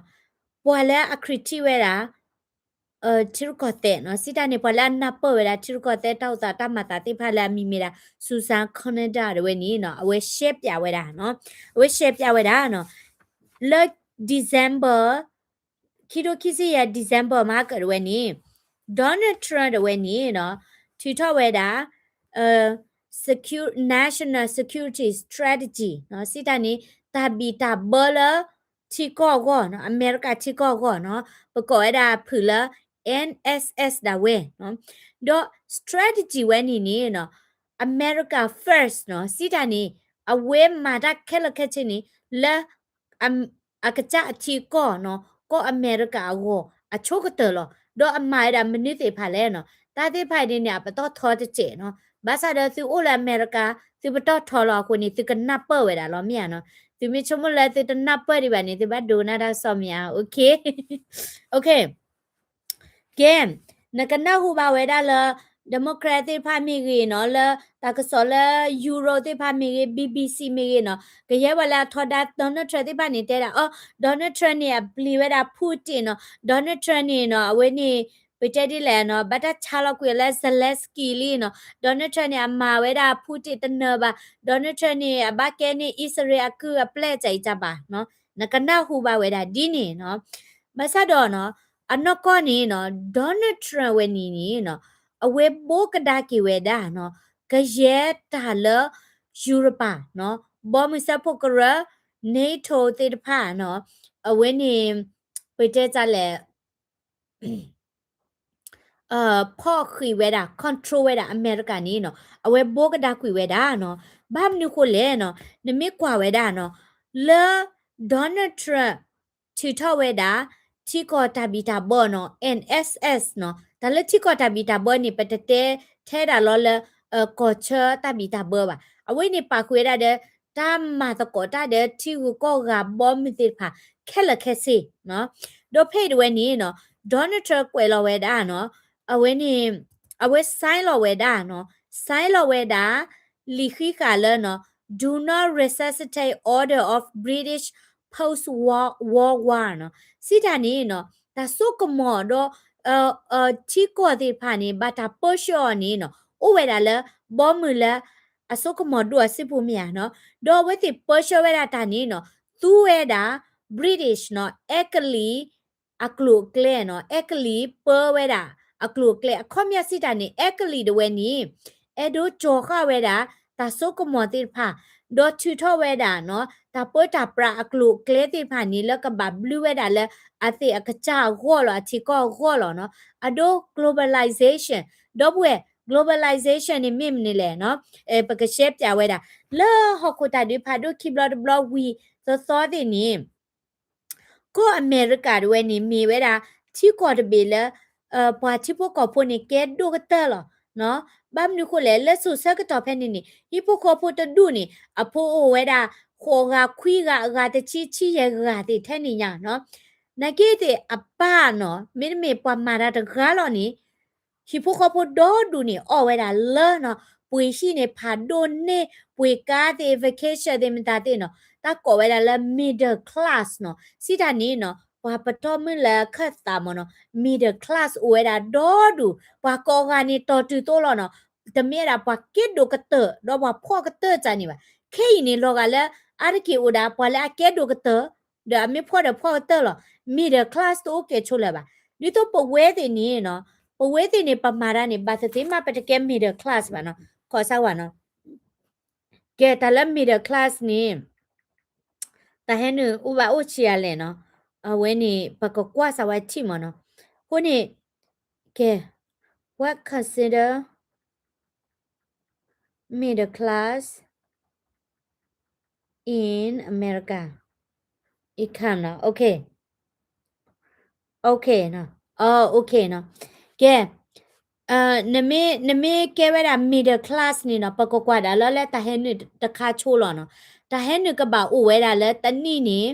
ပှၤလၢအ critic ဝဲဒၣ် ထံရူၢ်ကီၢ်သဲးနီၤ စံးတၢ်န့ၣ် ပှၤလၢအနၢ်ပၢၢ်ဝဲဒၣ် ထံရူၢ်ကီၢ်သဲးတၢ်အိၣ်သးတၢ်မၤသးသ့ၣ်တဖၣ်လၢအမံၤမ့ၢ်ဒၣ် Susan Conrad ဒၣ်ဝဲန့ၣ်နီၤ အဝဲရှဲပၠးဝဲဒၣ်နီၤ အဝဲရှဲပၠးဝဲဒၣ်နီၤ လၢ December ခံထိခံဆံယဲၢ် December မဟါကၢၣ်ဒၣ်ဝဲန့ၣ် Donald Trump ဒၣ်ဝဲန့ၣ်နီၤ ထုးထီၣ်ဝဲဒၣ် Secu- National Security Strategy နီၤ စံးတၢ်န့ၣ် တၢ်ဘံၣ်တၢ်ဘၢလၢ ထံကီၢ်အဂီၢ်နီၤ အမဲရကၤထံကီၢ်အဂီၢ်နီၤ ပကိးဝဲဒၣ်ဖုၣ်လၢ NSS ဒၣ်ဝဲနီၤ ဒီး strategy ဝဲန့ၣ်န့ၣ်နီၤ America First နီၤ စံးတၢ်န့ၣ် အဝဲမၤတၢ်ခဲလၢာ်ခဲဆ့န့ၣ် လၢ အကစၢ်အထံအကီၢ်နီၤ ကီၢ်အမဲရကၤအဂီၢ် အဆိကတၢၢ်လီၤ. ဒီးအမၤဝဲဒၣ်မနုၤသ့ၣ်တဖၣ်လဲၣ်နီၤ တၢ်သ့ၣ်တဖၣ်အံၤန့ၣ်န့ၣ် အပတီၢ်ထီတစဲးနီၤ ဘၣ်ဆၣ်ဒီးသုအိၣ်လၢအမဲရကၤ သုပတီၢ်ထီလီၤအဃိန့ၣ် သုကနၢ်ပၢၢ်ဝဲဒၣ်လီၤမ့ၢ်ဧါနီၤ သုမ့ၢ်ဆိကမိၣ်လၢသုတနၢ်ပၢၢ်ဒံးဘၣ်န့ၣ် သုဘၣ်ဒိကနၣ်တၢ်ကစီၣ်မ့ၢ်ဧါ okay ကဲ နကနၢ်ဟူဘၣ်ဝဲဒၣ်လၢ Democrat သ့ၣ်တဖၣ်မ့ၢ်ဂ့ၤနီၤ လၢတၢ်ကစီၣ်လၢ Europe သ့ၣ်တဖၣ်မ့ၢ်ဂ့ၤ BBC မ့ၢ်ဂ့ၤနီၤ ကယဲၢ်ဝဲလၢအထီဒါ Donald Trump သ့ၣ်တဖၣ်န့ၣ် တဲဒၣ်အီၤ Donald Trump န့ၣ် အပျံၤဝဲဒၣ် Putin နီၤ Donald Trump န့ၣ်နီၤ အဝဲန့ၣ် ပတဲဒ်လဲၣ်နီၤ ဘၣ်တၢ်ဆါလီၤကွံာ်အီၤလၢ Zelensky လံနီၤ Donald Trump န့ၣ် အမၤဝဲဒၣ် Putin တနၢၤဘၣ် Donald Trump န့ၣ် အဘၣ်ကဲန့ၢ် အံၣ်စရ့လးအကုၢ်အပျဲၢ် ကၢ်အံၤကၢ်ဘၣ်နီၤ နကနၢ်ဟူဘၣ်ဝဲဒၣ်ဒ်န့ၣ်နီၤ ဘၣ်ဆၣ်ဒီးနီၤ အနီၢ်ကီၢ်န့ၣ်နီၤ Donald Trump ဝဲန့ၣ်န့ၣ်နီၤ အဝဲဘိးကဒါက့ၤဝဲဒၣ်နီၤ ကယဲၢ်တၢ်လၢ ယူရပၤနီၤ ဘီမုၢ်စၢဖှိၣ်ကရၢ NATO သ့ၣ်တဖၣ်နီၤ အဝဲန့ၣ် ပတဲတၢ်လဲၣ် ဖီၣ်ဃံးဝဲဒၣ် control ဝဲဒၣ်အမဲရကၤန့ၣ်နီၤ အဝဲဘိကဒါကွံာ်ဝဲဒၣ်နီၤ. ဘၣ်မနုၤဃိလဲၣ်နီၤ နမ့ၢ်ကွၢ်ဝဲဒၣ်နီၤ လၢ Donald Trump ထုးထီၣ်ဝဲဒၣ် ထံကီၢ်တၢ်ဘံၣ်တၢ်ဘၢနီၤ N S S နီၤ. တၢ်လၢထံကီၢ်တၢ်ဘံၣ်တၢ်ဘၢန့ၣ် ပတတဲထဲဒၣ်လီၤလၢ ကီၢ်ဆၢတၢ်ဘံၣ်တၢ်ဘၢဘၣ်. အဝဲန့ၣ်ပာ်ဃုာ်ဝဲဒၣ်ဒီး တၢ်မၤသကိးတၢ်ဒီးထံဂုၤကီၢ်ဂၤဘီမုၢ်သ့ၣ်တဖၣ် ခဲလၢာ်ခဲဆ့နီၤ. ဒီးဖဲအံၤတဝဲန့ၣ်နီၤ Donald Trump ကွဲးလီၤဝဲဒၣ်နီၤ အဝဲန့ၣ် အဝဲ sign လီၤဝဲဒၣ်နီၤ sign လီၤဝဲဒၣ် လံာ်ဃံးဃာ်လၢနီၤ Do not resuscitate order of British post World War နီၤ. စံးတၢ်န့ၣ်နီၤ တၢ်စိကမီၤဒီး ထံကီၢ်သ့ၣ်တဖၣ်န့ၣ် ဘၣ်တၢ်ပၢဆှၢအီၤန့ၣ်နီၤ အိၣ်ဝဲဒၣ်လၢ ဘီမုၢ်လၢ အစိကမီၤဒိၣ်အစုပူၤမ့ၢ်ဧါနီၤ. ဒီးအဝဲသ့ၣ်ပၢဆှၢဝဲဒၣ်တၢ်န့ၣ်နီၤ သူဝဲဒၣ် British နီၤ အဲကလံး အကျိၤအကျဲနီၤ အဲကလံးပၢဝဲဒၣ်အကျိၤအကျဲ အခီပညီစံးတၢ်န့ၣ် အဲကလံးတဝဲန့ၣ် အဲၣ်ဒိးကၠီၤဃာ်ဝဲဒၣ် တၢ်စိကမီၤသ့ၣ်တဖၣ် ဒီးထုးထီၣ်ဝဲဒၣ်နီၤ တၢ်ပၢတၢ်ပြးအကျိၤအကျဲသ့ၣ်တဖၣ်န့ၣ် လၢကဘၣ်ဘျုးဝဲဒၣ်လၢ အသ့ၣ်အကစၢ်အဂီၢ်လီၤ အထံကီၢ်အဂီၢ်လီၤနီၤ. အဒိ globalization ဒီပုၢ်ဝဲၢ် globalization န့ၣ်မ့ၢ်မနုၤလဲၣ်နီၤ ပကရှဲပၠးဝဲဒၣ် လၢဟီၣ်ခိၣ်တၢ်ဒုးဖးဒိၣ်ခံဘျီတဘျီဝံၤသီသီသ့ၣ်န့ၣ် ကီၢ်အမဲရကၤတဝဲန့ၣ် မ့ၢ်ဝဲဒၣ် ထံကီၢ်တဘ့ၣ်လၢ ပှၤထံဖိကီၢ်ဖိန့ၣ် ကဲဒိၣ်ကတၢၢ်လီၤနီၤ. ဘၣ်မနုၤဃိလဲၣ် လၢစိၤဆၢကတီၢ်ဖဲန့ၣ်န့ၣ် ဟံၣ်ဖိဃီဖိတဒူၣ်န့ၣ် အဖိအိၣ်ဝဲဒၣ် ဃိးဂၤခွံဂၤ အဂၤတဆံဆံယဲၢ်ဂၤသ့ၣ်ထဲန့ၣ်ညါနီၤ. နာ်က့သ့ၣ်အပၢ်နီၤ မ့တမ့ၢ်ပှၤမၤတၢ်တဂၤလီၤန့ၣ် ဟံၣ်ဖိဃီဖိဒီဒူၣ်န့ၣ် အီၣ်ဝဲဒၣ်လၢနီၤ ပှ့ၤဟံၣ်န့ၣ် ဖးဒိၣ်န့ၢ် ပှ့ၤကါသ့ၣ် vacation သ့ၣ်မတၤသ့ၣ်နီၤ တၢ်ကိးဝဲဒၣ်လၢ middle class နီၤ. စံးတၢ်န့ၣ်နီၤ ပှၤပတီၢ်မုၢ်လၢခၢၣ်သးမ့ၢ်နီၤ middle class အိၣ်ဝဲဒၣ်ဒီဒူၣ် ပှၤကိးဂၤန့ၣ်တီၢ်တုၤသိးလီၤနီၤ. တမ့ၢ်ဝဲဒၣ်ပှၤကဲဒိၣ်ကတၢၢ် ဒီးပှၤဖှီၣ်ကတၢၢ်တၢ်န့ၣ်ဘၣ်. ခဲအံၤန့ၣ် လီၤဂာ်လၢ အါတက့ၢ်အိၣ်ဒၣ် ပှၤလၢအကဲဒိၣ်ကတၢၢ် ဒီးအမ့ၢ်ဖှီၣ်ဒီးဖှီၣ်ကတၢၢ်လီၤ. middle class တအိၣ်ကဲဆိလၢၤဘၣ်. ဒ်သိးပဝဲသ့ၣ်န့ၣ်နီၤ ပဝဲသ့ၣ်န့ၣ် ပမၤတၢ်န့ၣ် ဘၣ်သ့ၣ်သ့ၣ်မး ပတကဲ middle class ဘၣ်နီၤ. ခီၣ်စၢ်ဝဲနီၤ ကဲ တၢ်လၢ middle class န့ၣ် တၢ်ဟဲနုာ်အိၣ်ဘၣ်အိၣ်ဆံးအါလဲၣ်နီၤ. အဝဲန့ၣ် ပကကွၢ်စၢ်ဝဲထံၣ်မ့ၢ်နီၤ. အဃိန့ၣ် ကဲ what consider middle class in America income နီၤ. Okay, okay နီၤ. Okay နီၤ. ကဲ နမ့ၢ် နမ့ၢ်ကဲဝဲဒၣ် middle class န့ၣ်နီၤ ပကကွၢ်ဒၣ်လၢလၢတၢ်ဟဲနုာ်တခါဆိလီၤနီၤ. တၢ်ဟဲနုာ်ကဘၣ်အိၣ်ဝဲဒၣ်လၢတနံၣ်န့ၣ်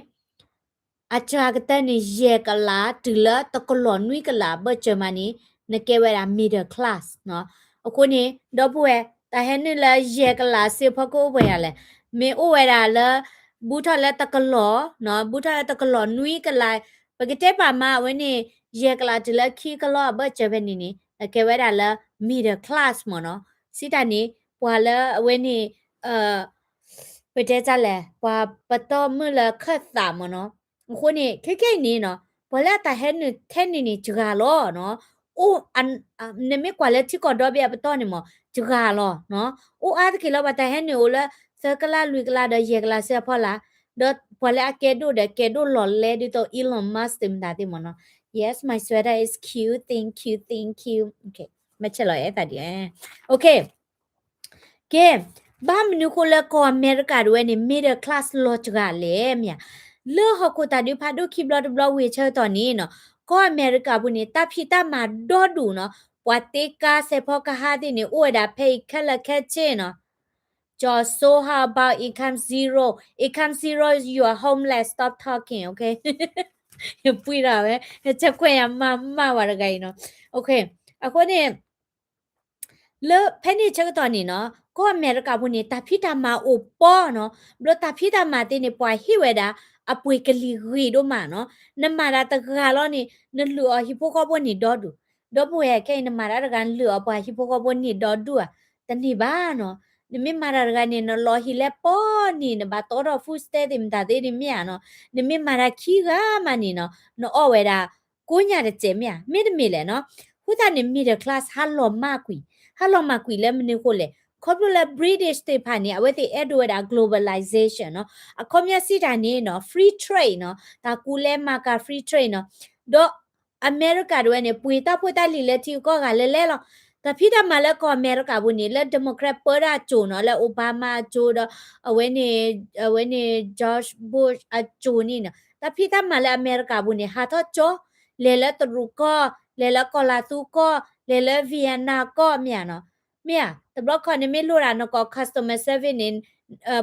အစှၤကတၢၢ်န့ၣ် ယဲၢ်ကလးတုၤလၢတကလီၤနွံကလးအဘၢၣ်စၢၤမးန့ၣ် နကဲဝဲဒၣ် middle class နီၤ. အဃိန့ၣ် ဒီပုၢ်ဝဲၢ် တၢ်ဟဲနုာ်လၢယဲၢ်ကလးစ့ဖီခိၣ်အိၣ်ပှဲၤယၤလဲၣ်. မ့ၢ်အိၣ်ဝဲဒၣ်လၢ ဘူးထီၣ်လၢတကလီၤနီၤ ဘူးထီၣ်လၢတကလီၤနွံကလး ပကတဲပာ်မးအဝဲန့ၣ် ယဲၢ်ကလးတုၤလၢခံကလီၤအဘၢၣ်စၢၤဖဲန့ၣ်န့ၣ် နကဲဝဲဒၣ်လၢ middle class မ့ၢ်နီၤ. စံးတၢ်န့ၣ် ပှၤလၢအဝဲန့ၣ် ပတဲတၢ်လဲၣ် ပှၤပတီၢ်မုၢ်လၢခၢၣ်သးမ့ၢ်နီၤ. အဃိန့ၣ် ခဲကဲအံၤန့ၣ်နီၤ ပှၤလၢအတၢ်ဟဲနုာ်ထဲန့ၣ်န့ၣ် စှၤလီၤနီၤ. အိၣ် နမ့ၢ်ကွၢ်လၢထံကီၢ်ဒီဘ့ၣ်အပတီၢ်န့ၣ်မ့ၢ် စှၤလီၤနီၤ. အိၣ်အါတက့ၢ်လၢပှၤတၢ်ဟဲနုာ်အိၣ်လၢ သၢကလးလွံၢ်ကလးဒီးယဲၢ်ကလးစ့အဖီလာ်, ဒီးပှၤလၢအကဲဒိၣ်ဒီး ကဲဒိၣ်လီၤလဲဒ်သိး Elon Musk သ့ၣ်မတၤသ့ၣ်မ့ၢ်နီၤ. Yes, my sweater is cute, thank you, thank you. Okay, မ့ၢ်ဆဲးလီၤအဲၣ်သးဒ် Okay. ကဲ ဘၣ်မနုၤဃိလၢကီၢ်အမဲရကၤတဝဲန့ၣ် middle class လီၤစှၤလဲၣ်မ့ၢ်ဧါ. လၢဟီၣ်ခိၣ်တၢ်ဒုးဖးဒိၣ်ခံဘျီတဘျီဝံၤဆၢကတီၢ်န့ၣ်နီၤ ကီၢ်အမဲရကၤပူၤန့ၣ် တၢ်ဖံးတၢ်မၤဒီဒူၣ်နီၤ ပှၤတ့ကါစဲးဖီကဟၣ်သ့ၣ်န့ၣ် အိၣ်ဝဲဒၣ်ဖဲအံၤခဲလၢာ်ခဲဆ့နီၤ. ကၠီၤစိ how about income zero, income zero, you are homeless, stop talking, okay. ပှံၤဒီးဝဲ ဟဲဆၢကွဲးယၤမၤမၤဝဲတဂၤအံၤနီၤ. Okay, အဃိန့ၣ် လၢဖဲန့ၣ်ဆၢကတီၢ်န့ၣ်နီၤ ကီၢ်အမဲရကၤပူၤန့ၣ် တၢ်ဖံးတၢ်မၤအိၣ်ပီနီၤ. ဘျီတၢ်ဖံးတၢ်မၤသ့ၣ်န့ၣ် ပှၤဟ့ၣ်ဝဲဒၣ် အပှ့ၤကလံၤဂ့ၤဒိၣ်မးနီၤ. နမၤတၢ်တဂၤလီၤန့ၣ် နလုၢ်အီၤဟံၣ်ဖိဃီဖိန့ၣ်ဒီဒူၣ်. ဒီပုၢ်ဝဲၢ်ခဲအံၤ နမၤတၢ်တဂၤ နလုၢ်အီၤပှၤဟံၣ်ဖိဃီဖိန့ၣ်ဒီဒူၣ်ဧါ. တန့ၢ်ဘၣ်နီၤ. နမ့ၢ်မၤတၢ်တဂၤန့ၣ် နလီၤဟံၣ်လဲၣ်ပီန့ၣ် နဘၣ်တီထီၣ် food stamp သ့ၣ်မတၤသ့ၣ်န့ၣ်မ့ၢ်ဧါနီၤ. နမ့ၢ်မၤတၢ်ခံဂၤမးန့ၣ်နီၤ နအီၣ်ဝဲဒၣ် ကိးညါတစဲးမ့ၢ်ဧါ, မ့တမ့ၢ်လဲၣ်နီၤ. အဃိသတးန့ၣ် middle class ဟးလီၤမၢ်ကွံာ်, ဟးလီၤမၢ်ကွံာ်လၢမနုၤအဃိလဲၣ်, ခီဖျိလၢ British သ့ၣ်တဖၣ်န့ၣ် အဝဲသ့ၣ်အဲၣ်ဒိးဝဲဒၣ် globalization နီၤ. အခီပညီစံးတၢ်န့ၣ်နီၤ free trade နီၤ, တၢ်ကူလဲမၤကၤ free trade နီၤ. ဒီး အမဲရကၤတဝဲန့ၣ် ပှ့ၤတၢ်ဖိတၢ်လံၤလၢထံဂုၤကီၢ်ဂၤလဲၣ်လဲၣ်လီၤ. တၢ်ဖံးတၢ်မၤလၢကီၢ်အမဲရကၤပူၤန့ၣ် လၢ Democrat ပၢတၢ်အစိၤနီၤ, လၢ Obama အစိၤဒီး အဝဲန့ၣ် အဝဲန့ၣ် George Bush အစိၤန့ၣ်နီၤ, တၢ်ဖံးတၢ်မၤလၢအမဲရကၤပူၤန့ၣ် ဟးထီၣ်ကၠီ, လဲၤလၢတရူးကီၢ်, လဲၤလၢကီၢ်လၤသူကီၢ်, လဲၤလၢ Vietnam ကီၢ် မ့ၢ်ဧါနီၤ. မ့ၢ်ဧါ, တဘျီခီန့ၣ်မ့ၢ်လိၣ်ဒၣ်နကိး customer service န့ၣ်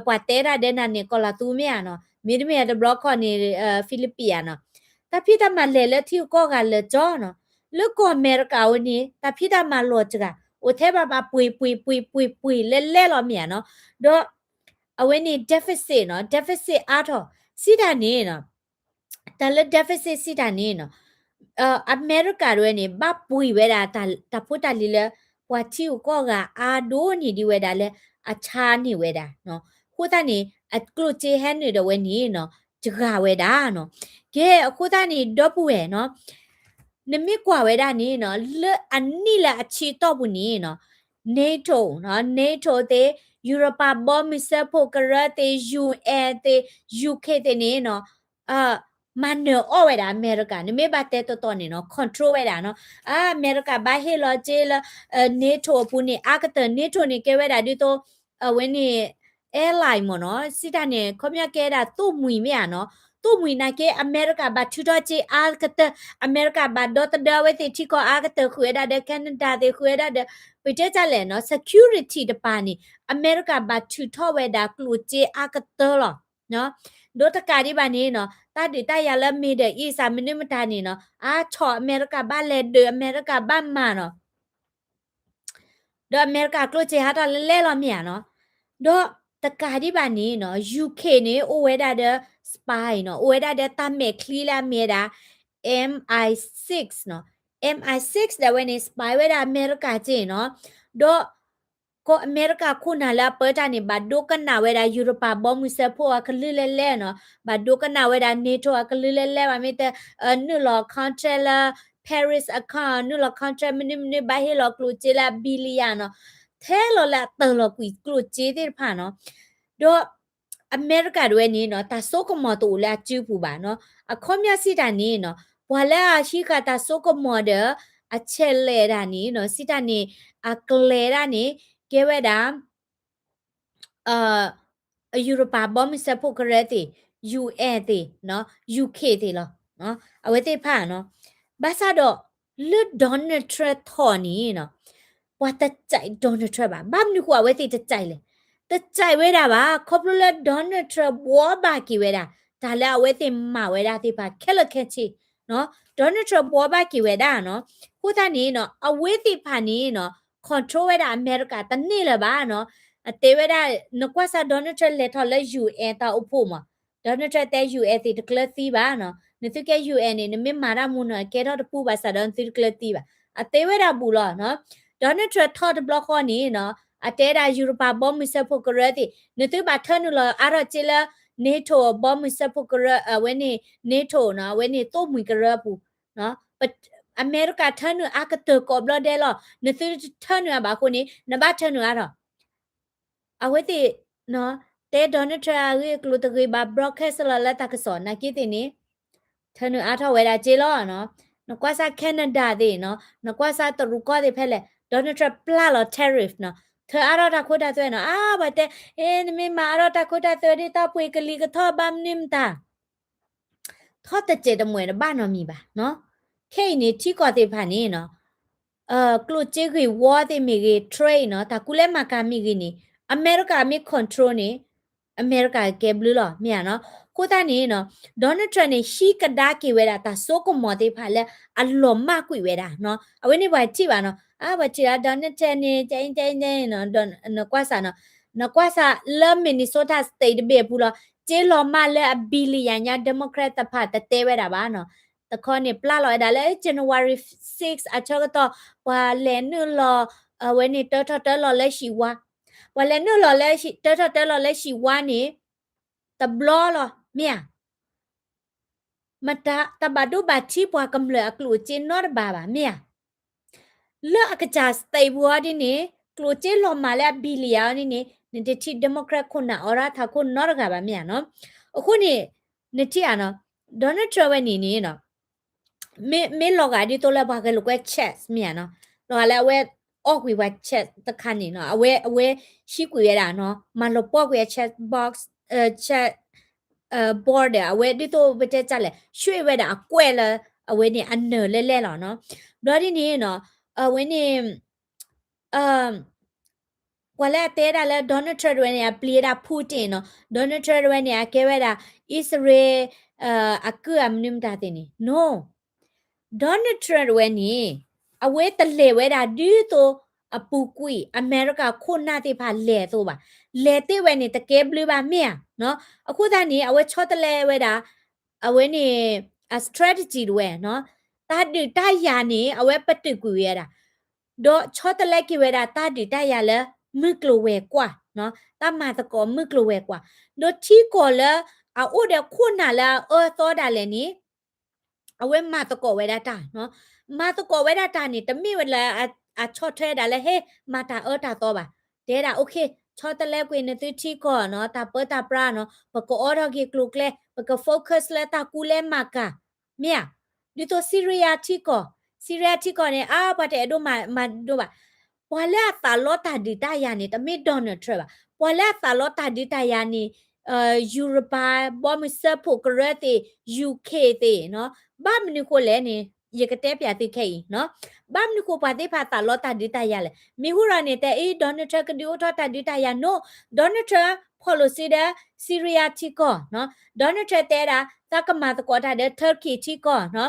ပှၤတဲတၢ်ဒဲးနၤန့ၣ် ကီၢ်လၤသူမ့ၢ်ဧါနီၤ, မ့တမ့ၢ်တဘျီခီန့ၣ် Philippines ဧါနီၤ. တၢ်ဖံးတၢ်မၤလဲၤလၢထံဂုၤကီၢ်ဂၤလၢာ်ကၠီနီၤ, လၢကီၢ်အမဲရကၤဝဲန့ၣ် တၢ်ဖံးတၢ်မၤလီၤစှၤ, အိၣ်ထဲဘၣ်ဘၣ်ပှ့ၤပှ့ၤပှ့ၤပှ့ၤပှ့ၤလဲၣ်လဲၣ်လီၤမ့ၢ်ဧါနီၤ. ဒီး အဝဲန့ၣ် deficit နီၤ, deficit အါထီၣ်, စံးတၢ်န့ၣ်နီၤ, တၢ်လၢ deficit စံးတၢ်န့ၣ်နီၤ, အမဲရကၤတဝဲန့ၣ် ဘၣ်ပှ့ၤဝဲဒၣ် တၢ်ဖိတၢ်လံၤလၢ ပှၤထံဂုၤကီၢ်ဂၤအါဒိၣ်န့ၢ်ဒံးဝဲဒၣ်လၢအဆါန့ၢ်ဝဲဒၣ်, အဃိသတးန့ၣ် အကျိၣ်စ့ဟဲနုာ်ဒီးဝဲန့ၣ်နီၤ စှၤဝဲဒၣ်နီၤ. ကဲ အဃိသတးန့ၣ် ဒီပုၢ်ဝဲၢ်နီၤ, နမ့ၢ်ကွၢ်ဝဲဒၣ်န့ၣ်နီၤ လၢအနံၣ်လၢအဆံးတီၢ်ပူၤန့ၣ်နီၤ, NATO နီၤ, NATO သ့ၣ်, ယူရပၤဘီမုၢ်စၢဖှိၣ်ကရၢသ့ၣ်, UN သ့ၣ်, UK သ့ၣ်န့ၣ်နီၤ, မၤနၢၤအီၣ်ဝဲဒၣ်အမဲရကၤ, နမ့ၢ်ဘၣ်တဲတီတီန့ၣ်နီၤ control ဝဲဒၣ်နီၤ, အမဲရကၤဘၣ်ဟ့ၣ်လီၤစ့လၢ NATO အပူၤန့ၣ် အါကတၢၢ်, NATO န့ၣ်ကဲဝဲဒၣ်ဒ်သိး အဝဲန့ၣ် ally မ့ၢ်နီၤ, စံးတၢ်န့ၣ် ခီပညီကဲဒၣ်သိၣ်မှံၤမ့ၢ်ဧါနီၤ, သိၣ်မှံၤနာ်က့ အမဲရကၤဘၣ်ထုးထီၣ်စ့အါကတၢၢ်, အမဲရကၤဘၣ်ဒီသဒၢအဝဲသ့ၣ်ထံကီၢ်အါကတၢၢ် ဃုာ်ဝဲဒၣ်ဒီး Canada သ့ၣ် ဃုာ်ဝဲဒၣ်ဒီး ပတဲတၢ်လဲၣ်နီၤ security တပၤန့ၣ် အမဲရကၤဘၣ်ထုးထီၣ်ဝဲဒၣ်ကျိၣ်စ့အါကတၢၢ်လီၤ. ဒီးတကးဒံးဘၣ်န့ၣ်နီၤ တၢ်ဒုးတၢ်ယၤလၢ Middle East မနုၤမတၤန့ၣ်နီၤ အါထီၣ်အမဲရကၤဘၣ်လဲၤဒုး အမဲရကၤဘၣ်မၤနီၤ ဒီးအမဲရကၤကျိၣ်စ့ဟးထီၣ်လဲၣ်လဲၣ်လီၤမ့ၢ်ဧါနီၤ. ဒီးတကးဒံးဘၣ်န့ၣ်နီၤ UK န့ၣ် အိၣ်ဝဲဒၣ်ဒီး spy နီၤ, အိၣ်ဝဲဒၣ်ဒီးတၢ်မဲာ်ချံလၢအမ့ၢ်ဝဲဒၣ် MI six နီၤ, MI six ဒၣ်ဝဲန့ၣ် spy ဝဲဒၣ်အမဲရကၤက့နီၤ, ဒီး ကီၢ်အမဲရကၤခိၣ်နၢ်လၢအပၢတၢ်န့ၣ် ဘၣ်ဒိကနၣ်ဝဲဒၣ် ယူရပၤဘီမုၢ်စၢဖှိၣ်အကလုၢ်လဲၣ်လဲၣ်နီၤ, ဘၣ်ဒိကနၣ်ဝဲဒၣ် NATO အကလုၢ်လဲၣ်လဲၣ် ဘၣ်မ့ၢ်တ နုာ်လီၤ contract လၢ Paris Accord နုာ်လီၤ contract မနုၤမနုၤ ဘၣ်ဟ့ၣ်လီၤကျိၣ်စ့လၢ billion နီၤ, ထဲလီၤလၢအတၢၢ်လီၤကွံာ်ကျိၣ်စ့သ့ၣ်တဖၣ်နီၤ, ဒီး အမဲရကၤတဝဲန့ၣ်နီၤ တၢ်စိကမီၤတအိၣ်လၢအစုပူၤဘၣ်နီၤ, အခီပညီစံးတၢ်န့ၣ်နီၤ ပှၤလၢအဟံးဃာ်တၢ်စိကမီၤဒီး အဆဲးလဲၣ်တၢ်န့ၣ်နီၤ စံးတၢ်န့ၣ် အကျဲၤဒၣ်န့ၣ် ကဲဝဲဒၣ် ယူရပၤဘီမုၢ်စၢဖှိၣ်ကရၢသ့ၣ်, UN သ့ၣ်, UK သ့ၣ်လီၤ. အဝဲသ့ၣ်တဖၣ်နီၤ, ဘၣ်ဆၣ်ဒီး လၢ Donald Trump ထီၣ်န့ၣ်နီၤ ပှၤတကြိုက် Donald Trump ဘၣ်. ဘၣ်မနုၤဃိအဝဲသ့ၣ်တကြိုက်လဲၣ်. တကြိုက်ဝဲဒၣ်ဘၣ် ခီဖျိလၢ Donald Trump ဘှီဘၣ်က့ၤဝဲဒၣ် တၢ်လၢအဝဲသ့ၣ်မၤဝဲဒၣ်သ့ၣ်တဖၣ်ခဲလၢာ်ခဲဆ့ Donald Trump ဘှီဘၣ်က့ၤဝဲဒၣ်နီၤ, အဃိသတးန့ၣ်နီၤ အဝဲသ့ၣ်တဖၣ်န့ၣ်နီၤ control ဝဲဒၣ်အမဲရကၤတန့ၢ်လၢၤဘၣ်နီၤ, အတဲဝဲဒၣ် နကွၢ်စၢ် Donald Trump လဲၤထီၣ်လၢ UN တၢ်အိၣ်ဖှိၣ်မး, Donald Trump တဲ UN သ့ၣ်တကျၢၤသံဘၣ်နီၤ, နသုကဲ UN န့ၣ် နမ့ၢ်မၤတၢ်မူနီၤ ကဲထီၣ်တပူၤဘၣ်ဆၣ်ဒီးနသုတကျၢၤသံဘၣ်, အတဲဝဲဒၣ်ဘူးလီၤနီၤ, Donald Trump ထီၣ်တဘျီဃီန့ၣ်နီၤ အတဲဒၣ်ယူရပၤဘီမုၢ်စၢဖှိၣ်ကရၢသ့ၣ် နသုဘၣ်ထၢနုာ်လီၤအါထီၣ်စ့လၢ NATO ဘီမုၢ်စၢဖှိၣ်ကရၢ အဝဲန့ၣ် NATO နီၤ အဝဲန့ၣ်သိၣ်မှံၤကရၢအပူၤ အမဲရကၤထၢနုာ်အါကတၢၢ်ကိးဘျီဒဲးလီၤ, နသုထၢနုာ်အါဘၣ်အဃိန့ၣ် နဘၣ်ထၢနုာ်အါထီၣ်, အဝဲသ့ၣ် တဲ Donald Trump အဂ့ၢ်အကျိၤတဂ့ၤဘၣ် broadcast လီၤလၢတၢ်ကစီၣ် နာ်က့သ့ၣ်န့ၣ် ထၢနုာ်အါထီၣ်ဝဲဒၣ်စ့လီၤနီၤ, နကွၢ်စၢ် Canada သ့ၣ်နီၤ နကွၢ်စၢ်တရူးကီၢ်သ့ၣ်ဖဲလဲၣ် Donald Trump ပျၢ်လီၤ tariff နီၤ, ထၢအါထီၣ်တၢ်ခိတၢ်သွဲနီၤ, အါ ပှၤတဲ နမ့ၢ်မၤအါထီၣ်တၢ်ခိတၢ်သွဲဒ်တၢ်ပှ့ၤကလံၤကထီၣ်ဘၣ်မနုၤမတၤ ထီၣ်တစဲးတမှဲာ်တဘၣ်နီတမံၤဘၣ်နီၤ, ခဲအံၤန့ၣ် ထံကီၢ်သ့ၣ်တဖၣ်န့ၣ်နီၤ ကျိၣ်စ့ဂ့ၢ်ဝီသ့ၣ်မ့ၢ်ဂ့ၤ trade နီၤ တၢ်ကူလဲမၤကၤမ့ၢ်ဂ့ၤန့ၣ် အမဲရကၤမ့ၢ် control န့ၣ် အမဲရကၤကဲဘျုးလီၤ မ့ၢ်ဧါနီၤ, အဃိသတးန့ၣ်နီၤ Donald Trump န့ၣ် ဟံးကဒါက့ၤဝဲဒၣ်တၢ်စိကမီၤသ့ၣ်တဖၣ်လၢအလီၤမၢ်ကွံာ်ဝဲဒၣ်နီၤ, အဝဲန့ၣ်ပှၤထံၣ်ဘၣ်နီၤ, အါ ပှၤထံၣ်လၢ Donald Trump န့ၣ် ကဲအံၤကဲအံၤ နကွၢ်စၢ်နီၤ, နကွၢ်စၢ်လၢ Minnesota State တဘ့ၣ်အပူၤလီၤ, စ့လီၤမၢ်လၢအ billion ညါ Democrat တဖၣ်တတဲဝဲဒၣ်ဘၣ်နီၤ, တခီန့ၣ် ပျၢ်လီၤဝဲဒၣ်လၢ January six အဆၢကတီၢ် ပှၤလဲၤနုာ်လီၤ အဝဲန့ၣ် တၢထီၣ်တၢလီၤလၢဟံၣ်ဝါ, ပှၤလဲၤနုာ်လီၤလၢ တၢထီၣ်တၢလီၤလၢဟံၣ်ဝါန့ၣ် တဘျီလီၤ မ့ၢ်ဧါ, မတၤတၢ်ဘၣ်ဒိဘၣ်ထံးပှၤကမျၢၢ်အကျိၣ်အစ့နီတဘ့ၣ်ဘၣ် မ့ၢ်ဧါ, လၢအကစၢ် state ပူၤအီၤဒ်န့ၣ် ကျိၣ်စ့လီၤမၢ်လၢအ billion အီၤဒ်န့ၣ် နတထံၣ် Democrat ခိၣ်နၢ်အိးထီၣ်တၢ်ခိၣ်နီတဂၤဘၣ် မ့ၢ်ဧါနီၤ, အဃိန့ၣ် နထံၣ်ဧါနီၤ, Donald Trump ဝဲန့ၣ်န့ၣ်နီၤ မ့ၢ်လီၤဂာ်ဒ်သိးလၢပှၤဂဲၤလိာ်ကွဲ chess မ့ၢ်ဧါနီၤ, လီၤဂာ်လၢအဝဲအီၣ်ကွံာ်ပှၤ chess တခါန့ၣ်နီၤ, အဝဲ အဝဲဟံးကွံာ်ဝဲဒၣ်နီၤ, မၤလီၤပှီၢ်ကွံာ်အ chess box, chess board ဒီး အဝဲဒ်သိးပတဲတၢ်လဲၣ် ရွှေ့ဝဲဒၣ်အကွဲၢ်လၢ အဝဲန့ၣ်အနၢၤလဲၣ်လဲၣ်လီၤနီၤ. ဘျီဒ်န့ၣ်နီၤ, အဝဲန့ၣ် ပှၤလၢအတဲဒၣ်လၢ Donald Trump တဝဲန့ၣ် အပျံၤဝဲဒၣ် Putin နီၤ, Donald Trump တဝဲန့ၣ် အကဲဝဲဒၣ် အံၣ်စရ့လး အကုၢ်အမနုၤမတၤသ့ၣ်န့ၣ် no, Donald Trump တဝဲန့ၣ် အဝဲတလဲၤဝဲဒၣ်ဒ်သိးအပူၤကွံာ် အမဲရကၤခိၣ်နၢ်သ့ၣ်တဖၣ်လဲၤအသိးဘၣ်, လဲၤသ့ဝဲန့ၣ် တကဲဘျုးဘၣ်မ့ၢ်ဧါ, အဃိသတးန့ၣ် အဝဲဆီတလဲဝဲဒၣ် အဝဲန့ၣ် အ strategy တဝဲနီၤ, တၢ်ဒုးတၢ်ယၤန့ၣ် အဝဲပတုာ်ကွံာ်ဝဲဒၣ်, ဒီးဆီတလဲက့ၤဝဲဒၣ်တၢ်ဒုးတၢ်ယၤလၢ မုၢ်ကျိၤဝဲၤကွာ်, တၢ်မၤသကိးမုၢ်ကျိၤဝဲၤကွာ်, ဒီးထံကီၢ်လၢအအိၣ်ဒီးခိၣ်နၢ်လၢအအၢအသီဒၣ်လဲာ်န့ၣ် အဝဲမၤသကိးဝဲဒၣ်တၢ်, မၤသကိးဝဲဒၣ်တၢ်န့ၣ် တမ့ၢ်ဝဲလၢအဆီၣ်ထွဲဒၣ်လၢ ဟဲမၤတၢ်အၢတၢ်သီဘၣ်, တဲဒၣ် okay ဆီတလဲကွံာ်နသုထံကီၢ်နီၤ, တၢ်ပၢတၢ်ပြးနီၤ, ပကအိးထီၣ်က့ၤကျိၤကျဲ, ပက focus လၢတၢ်ကူလဲမၤကၤ, မ့ၢ်ဧါ, ဒ်သိး Syria ထံကီၢ်, Syria ထံကီၢ်န့ၣ် အါ ပှၤတအဲၣ်ဒိးမၤဒိဘၣ်, ပှၤလၢအသးလီတၢ်ဒုးတၢ်ယၤန့ၣ် တမ့ၢ် Donald Trump ဘၣ်, ပှၤလၢအသးလီတၢ်ဒုးတၢ်ယၤန့ၣ် ယူရပၤ ဘီမုၢ်စၢဖှိၣ်ကရၢသ့ၣ် UK သ့ၣ်နီၤ, ဘၣ်မနုၤဃိလဲၣ်န့ၣ် ယကတဲပျးသုခဲအံၤနီၤ, ဘၣ်မနုၤဃိပှၤသ့ၣ်တဖၣ်သးလီတၢ်ဒုးတၢ်ယၤလဲၣ်, မ့ၢ်ဟူထီၣ်န့ၣ် တဲအံၤ Donald Trump ကဒုးအိၣ်ထီၣ်တၢ်ဒုးတၢ်ယၤ no, Donald Trump ဖီၣ်လိာ်စုဒီး Syria ထံကီၢ်နီၤ, Donald Trump တဲဒၣ် သးကမၤသကိးတၢ်ဒီး Turkey ထံကီၢ်နီၤ,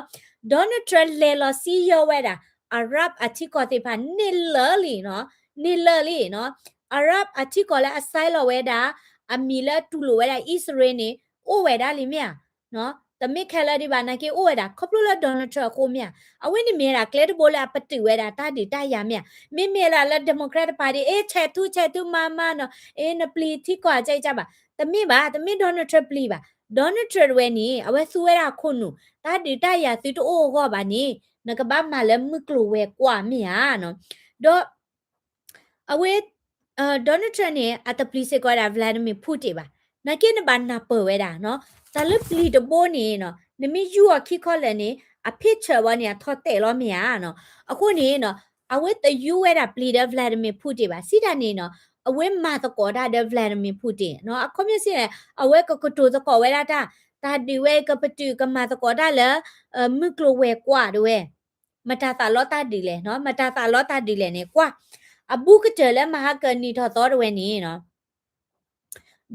Donald Trump လဲၤလီၤစံယီၤဝဲဒၣ် Arab အထံကီၢ်သ့ၣ်တဖၣ် န့ၢ်လၢာ်လံနီၤ, န့ၢ်လၢာ်လံနီၤ, Arab အထံကီၢ်လၢအ sign လီၤဝဲဒၣ် အမံၤလၢတူၢ်လိာ်ဝဲဒၣ်အံၣ်စရ့လးန့ၣ် အိၣ်ဝဲဒၣ်လံမ့ၢ်ဧါ, တမ့ၢ်ခဲလၢာ်ဒံးဘၣ် နာ်က့အိၣ်ဝဲဒၣ် ခီဖျိလၢ Donald Trump အဃိမ့ၢ်ဧါ, အဝဲန့ၣ်မ့ၢ်ဝဲဒၣ်ကျဲတဘိလၢအပတုာ်ဝဲဒၣ်တၢ်ဒုးတၢ်ယၤမ့ၢ်ဧါ, မ့မ့ၢ်ဒၣ်လၢ Democrat တပၤဒ် အ့ ဆဲးထူဆဲးထူမၤမၤနီၤ, အ့ နပျံၤထံကီၢ်အကစၢ်ဘၣ်, တမ့ၢ်ဘၣ်, တမ့ၢ် Donald Trump ပျံၤဘၣ်, Donald Trump တဝဲန့ၣ် အဝဲသူဝဲဒၣ်အခိၣ်နူာ် တၢ်ဒုးတၢ်ယၤသုတအိၣ်အဂီၢ်ဘၣ်န့ၣ် နကဘၣ်မၤလၢမုၢ်ကျိၤဝဲၤကွာ်မ့ၢ်ဧါနီၤ, ဒီး အဝဲ Donald Trump န့ၣ် အတပျံၤစ့ၢ်ကီးဝဲဒၣ် Vladimir Putin ဘၣ်, နာ်က့နဘၣ်နၢ်ပၢၢ်ဝဲဒၣ်နီၤ, တၢ်လၢပျံၤတဘိန့ၣ်နီၤ, နမ့ၢ်ယူၢ်အီၤခံခီလၢာ်န့ၣ် အ picture ဘီန့ၣ် အထီၣ်တဲာ်လီၤမ့ၢ်ဧါနီၤ, အဃိန့ၣ်နီၤ အဝဲတယူၢ်ဝဲဒၣ်ပျံၤဒီး Vladimir Putin ဘၣ်, စံးတၢ်န့ၣ်နီၤ အဝဲမၤသကိးတၢ်ဒီး Vladimir Putin နီၤ, အခီပညီစံးန့ၣ် အဝဲကကတိၤသကိးဝဲဒၣ်တၢ်, တၢ်ဒုးဝဲကပတုာ်ကမၤသကိးတၢ်လၢ မုၢ်ကျိၤဝဲၤကွာ်တဝဲ မတၤသးလီတၢ်ဒုးလဲၣ်နီၤ, မတၤသးလီတၢ်ဒုးလဲၣ်န့ၣ် ကွၢ်, အဘူးကတၢၢ်လၢမဟါကနံၤထီၣ်သီတဝဲန့ၣ်နီၤ,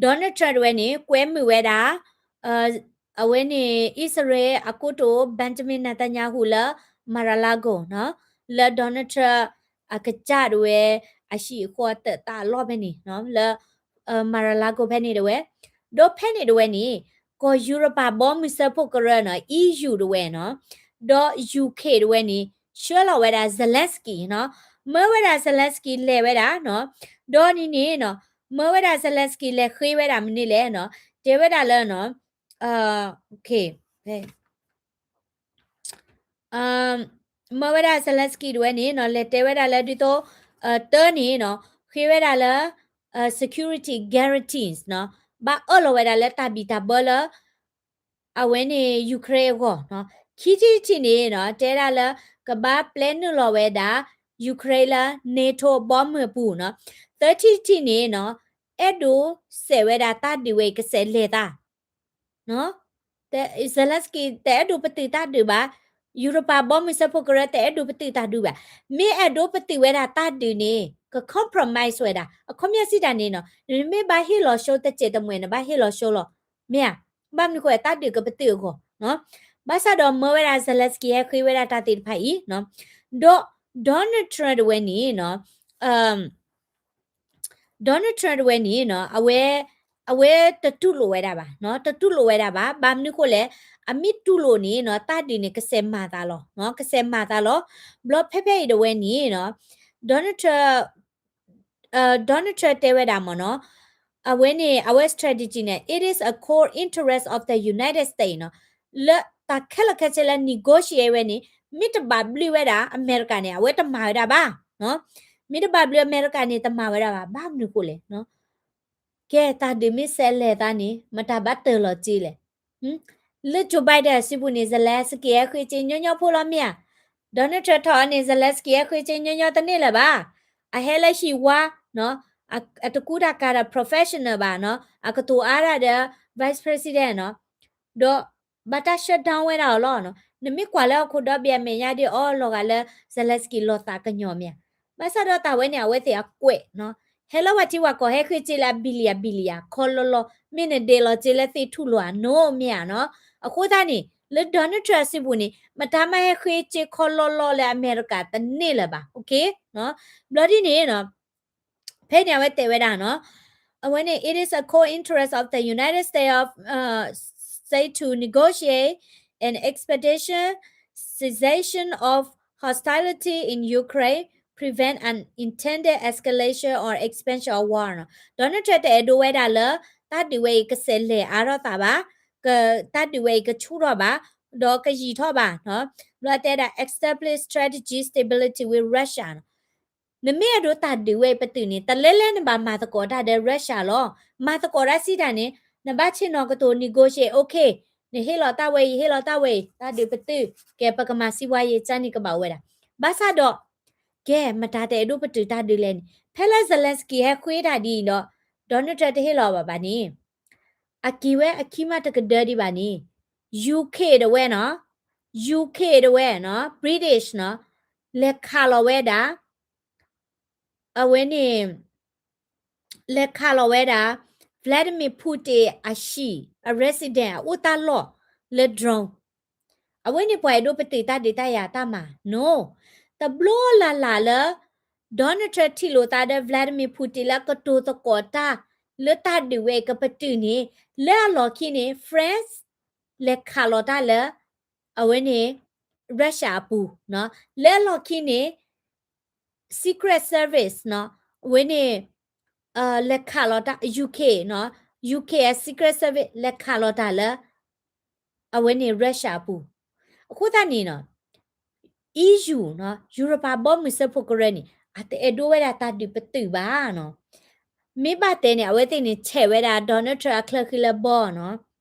Donald Trump တဝဲန့ၣ် ကွဲမုာ်ဝဲဒၣ် အဝဲန့ၣ် အံၣ်စရ့လးအကိတိာ် Benjamin Netanyahu လၢ Mar-a-Lago နီၤ, လၢ Donald Trump အကစၢ်တဝဲ အဟံၣ်အဃီတၢ်သးအလီၢ်ဖဲန့ၣ်နီၤ, လၢ Mar-a-Lago ဖဲန့ၣ်တဝဲ, ဒီးဖဲန့ၣ်တဝဲန့ၣ် ကီၢ်ယူရပၤဘီမုၢ်စၢဖှိၣ်ကရၢနီၤ EU တဝဲနီၤ, ဒီး UK တဝဲန့ၣ် ဆှၢလီၤဝဲဒၣ် Zelensky နီၤ, မၢဝဲဒၣ် Zelensky လဲၤဝဲဒၣ်နီၤ, ဒီးန့ၣ်န့ၣ်နီၤ, မၢဝဲဒၣ် Zelensky လဲၤဃ့ဝဲဒၣ်မနုၤလဲၣ်နီၤ, တဲဝဲဒၣ်လၢနီၤ, မၢဝဲဒၣ် Zelensky တဝဲန့ၣ်နီၤ လဲၤတဲဝဲဒၣ်လၢဒ်သိး တၢန့ၣ်နီၤ ဃ့ဝဲဒၣ်လၢ security guarantees နီၤ, ဘၣ်အၢၣ်လီၤဝဲဒၣ်လၢတၢ်ဘံၣ်တၢ်ဘၢလၢ အဝဲန့ၣ် Ukraine အဂီၢ်နီၤ, ခံထံၣ်တထံၣ်န့ၣ်နီၤ တဲဒၣ်လၢ ကဘၣ်ပျဲနုာ်လီၤဝဲဒၣ် Ukraine လၢ NATO ဘီမုၢ်အပူၤနီၤ, သၢထံၣ်တထံၣ်န့ၣ်နီၤ အဲၣ်ဒိးစဲးဝဲဒၣ်တၢ်ဒုးဝဲအံၤကစဲးလဲၤသး Zelensky တအဲၣ်ဒိးပတုာ်တၢ်ဒုးဘၣ်, ယူရပၤဘီမုၢ်စၢဖှိၣ်ကရၢတအဲၣ်ဒိးပတုာ်တၢ်ဒုးဘၣ်, မ့ၢ်အဲၣ်ဒိးပတုာ်ဝဲဒၣ်တၢ်ဒုးန့ၣ် က compromise ဝဲဒၣ်, အခီပညီစံးတၢ်န့ၣ်နီၤ နမ့ၢ်ဘၣ်ဟ့ၣ်လီၤဆိတစဲးတမှဲၤ နဘၣ်ဟ့ၣ်လီၤဆိလီၤ, မ့ၢ်ဧါ, ဘၣ်မနုၤဃိတၢ်ဒုးကပတုာ်အဂီၢ်, ဘၣ်ဆၣ်ဒီးမၢဝဲဒၣ် Zelensky ဟဲဃ့ဝဲဒၣ်တၢ်သ့ၣ်တဖၣ်အံၤ, ဒီး Donald Trump တဝဲန့ၣ်နီၤ Donald Trump တဝဲန့ၣ်နီၤ အဝဲ အဝဲတတူၢ်လိာ်ဝဲဒၣ်ဘၣ်, တတူၢ်လိာ်ဝဲဒၣ်ဘၣ်, ဘၣ်မနုၤဃိလဲၣ်, အမ့ၢ်တူၢ်လိာ်န့ၣ်နီၤ တၢ်ဒုးန့ၣ် ကစဲးမၤသးလီၤ, ကစဲးမၤသးလီၤ, ဘျီဖဲဖဲအံၤတဝဲန့ၣ်နီၤ Donald Trump Donald Trump တဲဝဲဒၣ်မ့ၢ်နီၤ, အဝဲန့ၣ် အဝဲ strategy န့ၣ် it is a core interest of the United States နီၤ, လၢတၢ်ခဲလၢာ်ခဲဆ့လၢ negotiate ဝဲန့ၣ် မ့ၢ်တဘၣ်ဘျုးဝဲဒၣ်အမဲရကၤန့ၣ် အဝဲတမၤဝဲဒၣ်ဘၣ်, မ့ၢ်တဘၣ်ဘျုးအမဲရကၤန့ၣ် တမၤဝဲဒၣ်ဘၣ်, ဘၣ်မနုၤဃိလဲၣ်, ကဲတၢ်ဒုးမ့ၢ်စဲးလဲၤသးန့ၣ် မတၤဘၣ်တၢၢ်လီၤက့လဲၣ်, လၢ Joe Biden အစုပူၤန့ၣ် Zelensky ဟဲဃ့စ့ညီညီဖိလီၤမ့ၢ်ဧါ. Donald Trump ထီၣ်အီၤန့ၣ် Zelensky ဟဲဃ့စ့ညီညီတန့ၢ်လၢၤဘၣ်. အဟဲလၢဟံၣ်ဝါ, အတကူတၢ်ကၤဒီး professional ဘၣ်နီၤ, အကတိၤအါတၢ်ဒီး vice president နီၤ, ဒီးဘၣ်တၢ် shutdown ဝဲဒၣ်အီၤလီၤ. နမ့ၢ်ကွၢ်လၢဟီၣ်ခိၣ်ဒီဘ့ၣ်အမဲာ်ညါဒ်အီၤလီၤဂာ်လၢ Zelensky လီၤသးကညီၤမ့ၢ်ဧါ. ဘၣ်ဆၣ်ဒီးတၢ်ဝဲန့ၣ် အဝဲသ့ၣ်အကွဲးနီၤ, ဟဲလၢပှၤထံပှၤကီၢ် ဟဲဃ့စ့လၢအ billion billion ခီလီၤလီၤ, မ့ၢ်နဒဲးလီၤစ့လၢသ့ၣ်ထူၣ်လိၤဧါ, နီၢ်မ့ၢ်ဧါနီၤ. အဃိသတးန့ၣ် လၢ Donald Trump အစုပူၤန့ၣ် မတၤမးဟဲဃ့စ့ခီလီၤလီၤလၢအမဲရကၤတန့ၢ်လၢၤဘၣ်. ဘျီဒ်န့ၣ် ဖဲန့ၣ်အဝဲတဲဝဲဒၣ်နီၤ, အဝဲန့ၣ် it is a core interest of the United States of, uh, States to negotiate an expeditious cessation of hostility in Ukraine, prevent an intended escalation or expansion of war နီၤ. Donald Trump တအဲၣ်ဒိးဝဲဒၣ်လၢ တၢ်ဒုးဝဲအံၤကဆဲးလဲၤအါထီၣ်သးဘၣ်, တၢ်ဒုးဝဲအံၤကဆူၣ်ထီၣ်ဘၣ်, ဒီးကယံာ်ထီၣ်ဘၣ်နီၤ. ဘျီတဲဒၣ် establish strategic stability with Russia နီၤ. နမ့ၢ်အဲၣ်ဒိးတၢ်ဒုးဝဲအံၤပတုာ်န့ၣ် တလဲၤလဲၤနဘၣ်မၤသကိးတၢ်ဒီး Russia လီၤ. မၤသကိးတၢ်စံးတၢ်န့ၣ် နဘၣ်ဆ့ၣ်နီၤကတိၤ negotiate, okay, နဟ့ၣ်လီၤတၢ်ဝဲအံၤ, ဟ့ၣ်လီၤတၢ်ဝဲအံၤ, တၢ်ဒုးပတုာ်, ကဲ ပကမၤစံးဝါယံာ် ကန့ၣ်ကဘၣ်အိၣ်ဝဲဒၣ်. ဘၣ်ဆၣ်ဒီး ကဲ မတၤတအဲၣ်ဒိးပတုာ်တၢ်ဒုးလဲၣ်န့ၣ်, ဖဲလၢ Zelensky ဟဲဃ့တၢ်ဒ်အံၤဒီး Donald Trump တဟ့ၣ်လီၤဘၣ်ဘၣ်န့ၣ် အက့ၤဝဲအခံမးတကဒၢဒံးဘၣ်န့ၣ် UK တဝဲနီၤ, UK တဝဲနီၤ, British နီၤ, လဲၤခးလီၤဝဲဒၣ် အဝဲန့ၣ် လဲၤခးလီၤဝဲဒၣ် Vladimir Putin အဟံၣ်, အ resident အအိၣ်တၢ်လီၢ်လၢ drone. အဝဲန့ၣ်ပှၤအဲၣ်ဒိးပတုာ်တၢ်ဒုးတၢ်ယၤတၢ်မၤနီၤ. တဘျီလၢ်လၢ်လၢ Donald Trump ထံၣ်လိာ်သးဒီး Vladimir Putin လၢအကတိၤသကိးတၢ်လၢတၢ်ဒုးဝဲအံၤကပတုာ်န့ၣ်, လၢအလီၢ်ခံန့ၣ် France လဲၤခးလီၤတၢ်လၢ အဝဲန့ၣ် Russia အပူၤ, လၢအလီၢ်ခံန့ၣ် Secret Service နီၤ, အဝဲန့ၣ် လဲၤခးလီၤတၢ် UK နီၤ, UK အ Secret Service လဲၤခးလီၤတၢ်လၢ အဝဲန့ၣ် Russia အပူၤ. အဃိသတးန့ၣ်နီၤ EU နီၤ, ယူရပၤဘီမုၢ်စၢဖှိၣ်ကရၢန့ၣ် အတအဲၣ်ဒိးဝဲဒၣ်တၢ်ဒုးပတုာ်ဘၣ်နီၤ. မ့ၢ်ဘၣ်တဲန့ၣ် အဝဲသ့ၣ်န့ၣ် ဆဲးဝဲဒၣ် Donald Trump အချၢဃံလၢဘီနီၤ,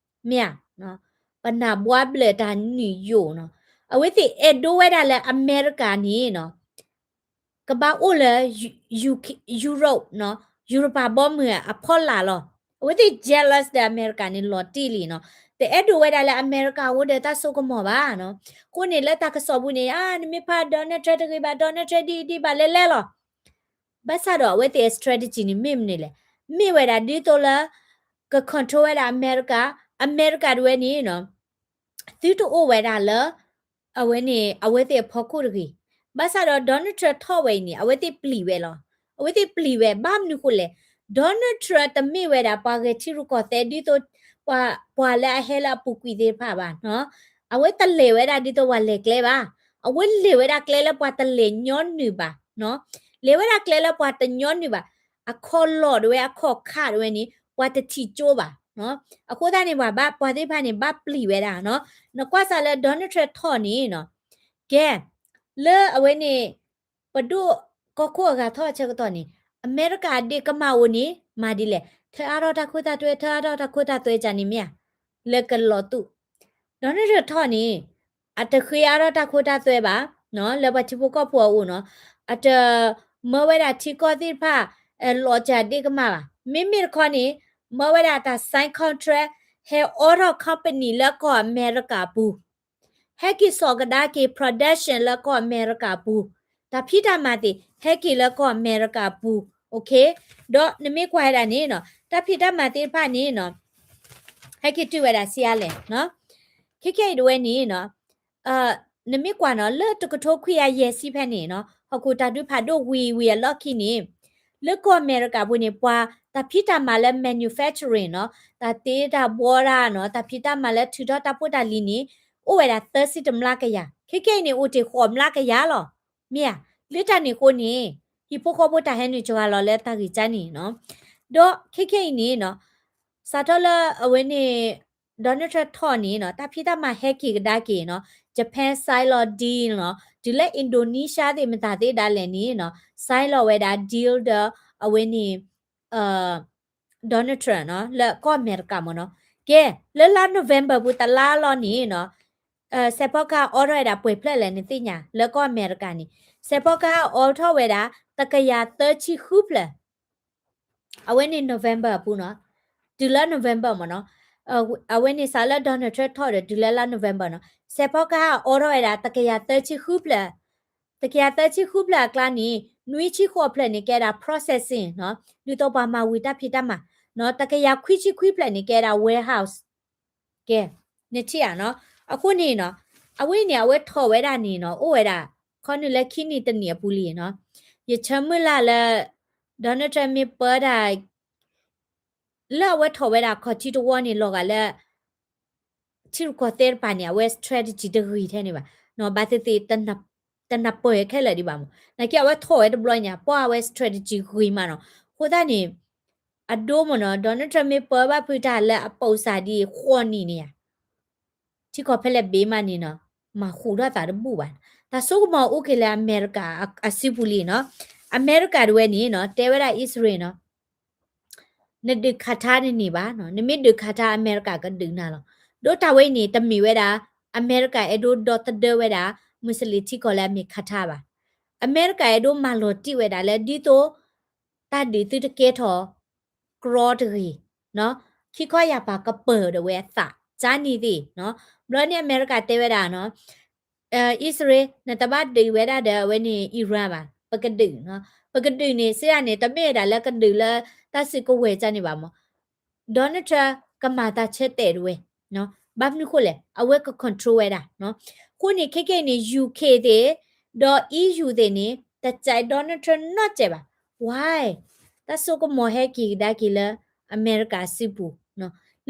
မ့ၢ်ဧါ, ပနၢ်ဘှါဘျၢၣ်တၢ်နုာ်ယိာ်နီၤ. အဝဲသ့ၣ်အဲၣ်ဒိးဝဲဒၣ်လၢအမဲရကၤန့ၣ်နီၤ ကဘၣ်အိၣ်လၢ Europe နီၤ, ယူရပၤဘီမုၢ်အဖီလာ်လီၤ. အဝဲသ့ၣ် jealous ဒီးအမဲရကၤန့ၣ်လီၤတံၢ်လံနီၤ. တအဲၣ်ဒိးဝဲဒၣ်လၢအမဲရကၤအိၣ်ဒီးတၢ်စိကမီၤဘၣ်နီၤ. အဃိန့ၣ်လၢတၢ်ကစီၣ်ပူၤန့ၣ် အါ နမ့ၢ်ဖး Donald Trump တဂ့ၤဘၣ်, Donald Trump ဒ်အံၤဒ်ဘၣ်လဲၣ်လဲၣ်လီၤ. ဘၣ်ဆၣ်ဒီးအဝဲသ့ၣ်အ strategy န့ၣ်မ့ၢ်မနုၤလဲၣ်, မ့ၢ်ဝဲဒၣ်ဒ်သိးလၢ က control ဝဲဒၣ်အမဲရကၤ, အမဲရကၤတဝဲန့ၣ်နီၤ သုတအိၣ်ဝဲဒၣ်လၢ အဝဲန့ၣ် အဝဲသ့ၣ်အဖီခိၣ်တဂ့ၤ. ဘၣ်ဆၣ်ဒီး Donald Trump ထီၣ်ဝဲအံၤန့ၣ် အဝဲသ့ၣ်ပျံၤဝဲလီၤ. အဝဲသ့ၣ်ပျံၤဝဲ ဘၣ်မနုၤဃိလဲၣ်, Donald Trump တမ့ၢ်ဝဲဒၣ်ပှၤဂဲၤထံရူၢ်ကီၢ်သဲးဒ်သိး ပှၤ ပှၤလၢအဟဲလၢအပူၤကွံာ်သ့ၣ်တဖၣ်ဘၣ်နီၤ. အဝဲတလဲၤဝဲဒၣ်ဒ်သိးပှၤလဲၤကျဲဘၣ်. အဝဲလဲၤဝဲဒၣ်ကျဲလၢပှၤတလဲၤညီနုၢ်ဘၣ်နီၤ. လဲၤဝဲဒၣ်ကျဲလၢပှၤတညီနုၢ်ဘၣ်. အခီၣ်လီၢ်တဝဲ အခီၣ်ခၣ်တဝဲန့ၣ် ပှၤတထံၣ်ကၠိဘၣ်နီၤ. အဃိသတးန့ၣ် ပှၤဘၣ် ပှၤသ့ၣ်တဖၣ်န့ၣ် ဘၣ်ပျံၤဝဲဒၣ်နီၤ. နကွၢ်စးလၢ Donald Trump ထီၣ်န့ၣ်နီၤ ကဲ လၢအဝဲန့ၣ် ပဒိၣ်ကီၢ်ခိၣ်အဂၤထီၣ်အဆၢကတီၢ်န့ၣ် အမဲရကၤအဒ့ကမၣ်အိၣ်န့ၣ် မၤဒ်လဲၣ်, ထၢအါထီၣ်တၢ်ခိတၢ်သွဲ, ထၢအါထီၣ်တၢ်ခိတၢ်သွဲကန့ၣ်မ့ၢ်ဧါ, လၢကလီၤတူာ်. Donald Trump ထီၣ်န့ၣ် အတဃ့အါထီၣ်တၢ်ခိတၢ်သွဲဘၣ်နီၤ, လၢပှၤထံဖိကီၢ်ဖိအအိၣ်နီၤ, အတမၢဝဲဒၣ်ထံကီၢ်သ့ၣ်တဖၣ် လီၤစၢ်ဒ့ကမၣ်ဘၣ်. မ့မ့ၢ်တခီန့ၣ် မၢဝဲဒၣ်တၢ် sign contract ဟဲအိးထီၣ် company လၢကီၢ်အမဲရကၤအပူၤ ဟဲက့ၤစိာ်ကဒါက့ၤ production လၢကီၢ်အမဲရကၤအပူၤ, တၢ်ဖံးတၢ်မၤသ့ၣ် ဟဲက့ၤလၢကီၢ်အမဲရကၤအပူၤ, okay, ဒီးနမ့ၢ်ကွၢ်ဝဲဒၣ်န့ၣ်နီၤ, တၢ်ဖံးတၢ်မၤသ့ၣ်တဖၣ်န့ၣ်နီၤ, ဟဲက့ၤတုၤဝဲဒၣ်ဆံးအါလဲၣ်နီၤ, ခဲခဲအံၤတဝဲန့ၣ်နီၤ, နမ့ၢ်ကွၢ်နီၤ လၢတကထိခွံကယၤယဲၢ်ဆံဖဲန့ၣ်နီၤ, ဟီၣ်ခိၣ်တၢ်ဒုးဖးဒိၣ်ဝံၤဝံၤအလီၢ်ခံန့ၣ် လၢကီၢ်အမဲရကၤပူၤန့ၣ် ပှၤတၢ်ဖံးတၢ်မၤလၢ manufacturing နီၤ, တၢ်တ့တၢ်ဘှီတၢ်နီၤ, တၢ်ဖံးတၢ်မၤလၢထုးထီၣ်တၢ်ဖိတၢ်လံၤန့ၣ် အိၣ်ဝဲဒၣ်သၢဆံတမျးကယၤ, ခဲခဲအံၤန့ၣ် အိၣ်တ့ၢ်ဃိးမျးကယၤလီၤ. မ့ၢ်ဧါ, လၢတၢ်န့ၣ်အဃိန့ၣ် ဟံၣ်ဖိဃီဖိတၢ်ဟဲနုာ်စှၤလီၤလၢတၢ်ဂ့ၢ်ကါန့ၣ်နီၤ, ဒီးခဲခဲအံၤန့ၣ်နီၤ, စးထီၣ်လၢအဝဲန့ၣ် Donald Trump ထီၣ်န့ၣ်နီၤ, တၢ်ဖံးတၢ်မၤဟဲက့ၤကဒါက့ၤနီၤ, Japan sign လီၤ deal နီၤ, တုၤလၢ Indonesia သ့ၣ်မတၤသ့ၣ်ဒၣ်လဲာ်န့ၣ်နီၤ, sign လီၤဝဲဒၣ် deal ဒီးအဝဲန့ၣ် Donald Trump နီၤ, လၢကီၢ်အမဲရကၤမ့ၢ်နီၤ, ကဲ, လၢလါ November ပူၤတလါလီၤန့ၣ်နီၤ, စဲးဖီကဟၣ်အိးထီၣ်ဝဲဒၣ်ပှဲၤဖျၢၣ်လဲၣ်နသ့ၣ်ညါ လၢကီၢ်အမဲရကၤန့ၣ်, စဲးဖီကဟၣ်အိးထီၣ်ဝဲဒၣ် တကယၤသၢဆံဃုဖျၢၣ် အဝဲန့ၣ် November အပူၤနီၤ, တုၤလၢ November မ့ၢ်နီၤ, အဝဲန့ၣ်စးလၢ Donald Trump ထီၣ်ဒီးတုၤလၢလါ November နီၤ, စဲးဖီကဟၣ်အိးထီၣ်ဝဲဒၣ် တကယၤသၢဆံဃုဖျၢၣ်, တကယၤသၢဆံဃုဖျၢၣ်အကျါန့ၣ် နွံဆံဃိးဖျၢၣ်န့ၣ် ကဲဒၣ် processing နီၤ, ဒ်သိးပှၤမၤဝံၤတၢ်ဖံးတၢ်မၤ, နီၤ, တကယၤခွံဆံခွံဖျၢၣ်န့ၣ် ကဲဒၣ် warehouse ကဲ, နထံၣ်ဧါနီၤ, အဃိန့ၣ်နီၤ, အဝဲန့ၣ် အဝဲထီၣ်ဝဲဒၣ်န့ၣ်နီၤ, အိၣ်ဝဲဒၣ် ခီနုာ်လၢခံနံၣ်တနံၣ်အပူၤလံနီၤ, ယဆၢမုၢ်လၢ်လၢ Donald Trump မ့ၢ်ပၢတၢ် လၢအဝဲထီၣ်ဝဲဒၣ်ခီၣ်ထံးတဝီန့ၣ် လီၤဂာ်လၢ ထံရူၢ်ကီၢ်သဲးတဖၣ်န့ၣ် အဝဲ strategy တဂ့ၤထဲန့ၣ်ဘၣ်, ဘၣ်သ့ၣ်သ့ၣ် တနၢ်ပၢၢ်ခဲလၢာ်ဒံးဘၣ်မး, နာ်က့အဝဲထီၣ်ဝဲတဘျီညါ ပှၤအဝဲ strategy ဂ့ၤမးနီၤ, အဃိသတးန့ၣ် အဒိမ့ၢ်နီၤ, Donald Trump မ့ၢ်ပၢဘၣ်ဖုးတၢ်လၢအပိာ်စၢ်ဒ်ဃိးနံၣ်န့ၣ်ဧါ ထံကီၢ်ဖဲလဲၣ်ဘ့မးန့ၣ်နီၤ, မၤဃူးထီၣ်သးတဘူၣ်ဘၣ်, တၢ်စိကမီၤအိၣ်က့ၤလၢအမဲရကၤအစုပူၤလံနီၤ, အမဲရကၤတဝဲန့ၣ်နီၤ, တဲဝဲဒၣ်အံၣ်စရ့လးနီၤ နဒုးခးထါတန့ၢ်ဘၣ်နီၤ, နမ့ၢ်ဒုးခးထါအမဲရကၤကဒုးနၤလီၤ, ဒ်တၢ်ဝဲအံၤန့ၣ် တမ့ၢ်ဝဲဒၣ် အမဲရကၤအဲၣ်ဒိးဒီသဒၢဝဲဒၣ် မူးစလ့ၣ်ထံကီၢ်လၢအမ့ၢ်ခးထါဘၣ်, အမဲရကၤအဲၣ်ဒိးမၤလီၤတံၢ်ဝဲဒၣ်လၢဒ်သိး တၢ်ဒုးသုတကဲထီၣ် ကြီတဂ့ၤ, ခံခီယၢ်ပၤကပၢၢ်ဒီးဝဲအသး ကန့ၣ်သ့ၣ်နီၤ, ဘျီန့ၣ်အမဲရကၤတဲဝဲဒၣ်နီၤ အံၣ်စရ့လး နတဘၣ်ဒုးဝဲဒၣ်ဒီးအဝဲန့ၣ် Iran ဘၣ်, ပကဒုး, ပကဒုးန့ၣ် စ့ဒၣ်န့ၣ် တမ့ၢ်ဝဲဒၣ်လၢကဒုးလၢတၢ်စုကဝဲၤကန့ၣ်ဘၣ်မး, Donald Trump ကမၤတၢ်ဆၢတဲာ်တဝဲ, ဘၣ်မနုၤဃိလဲၣ် အဝဲက control ဝဲဒၣ်, အဃိန့ၣ် ခဲကနံၣ်အံၤန့ၣ် UK သ့ၣ်, ဒီး EU သ့ၣ်န့ၣ် တစဲး Donald Trump နီတစဲးဘၣ်, why တၢ်စိကမီၤဟဲက့ၤကဒါက့ၤလၢအမဲရကၤအစုပူၤ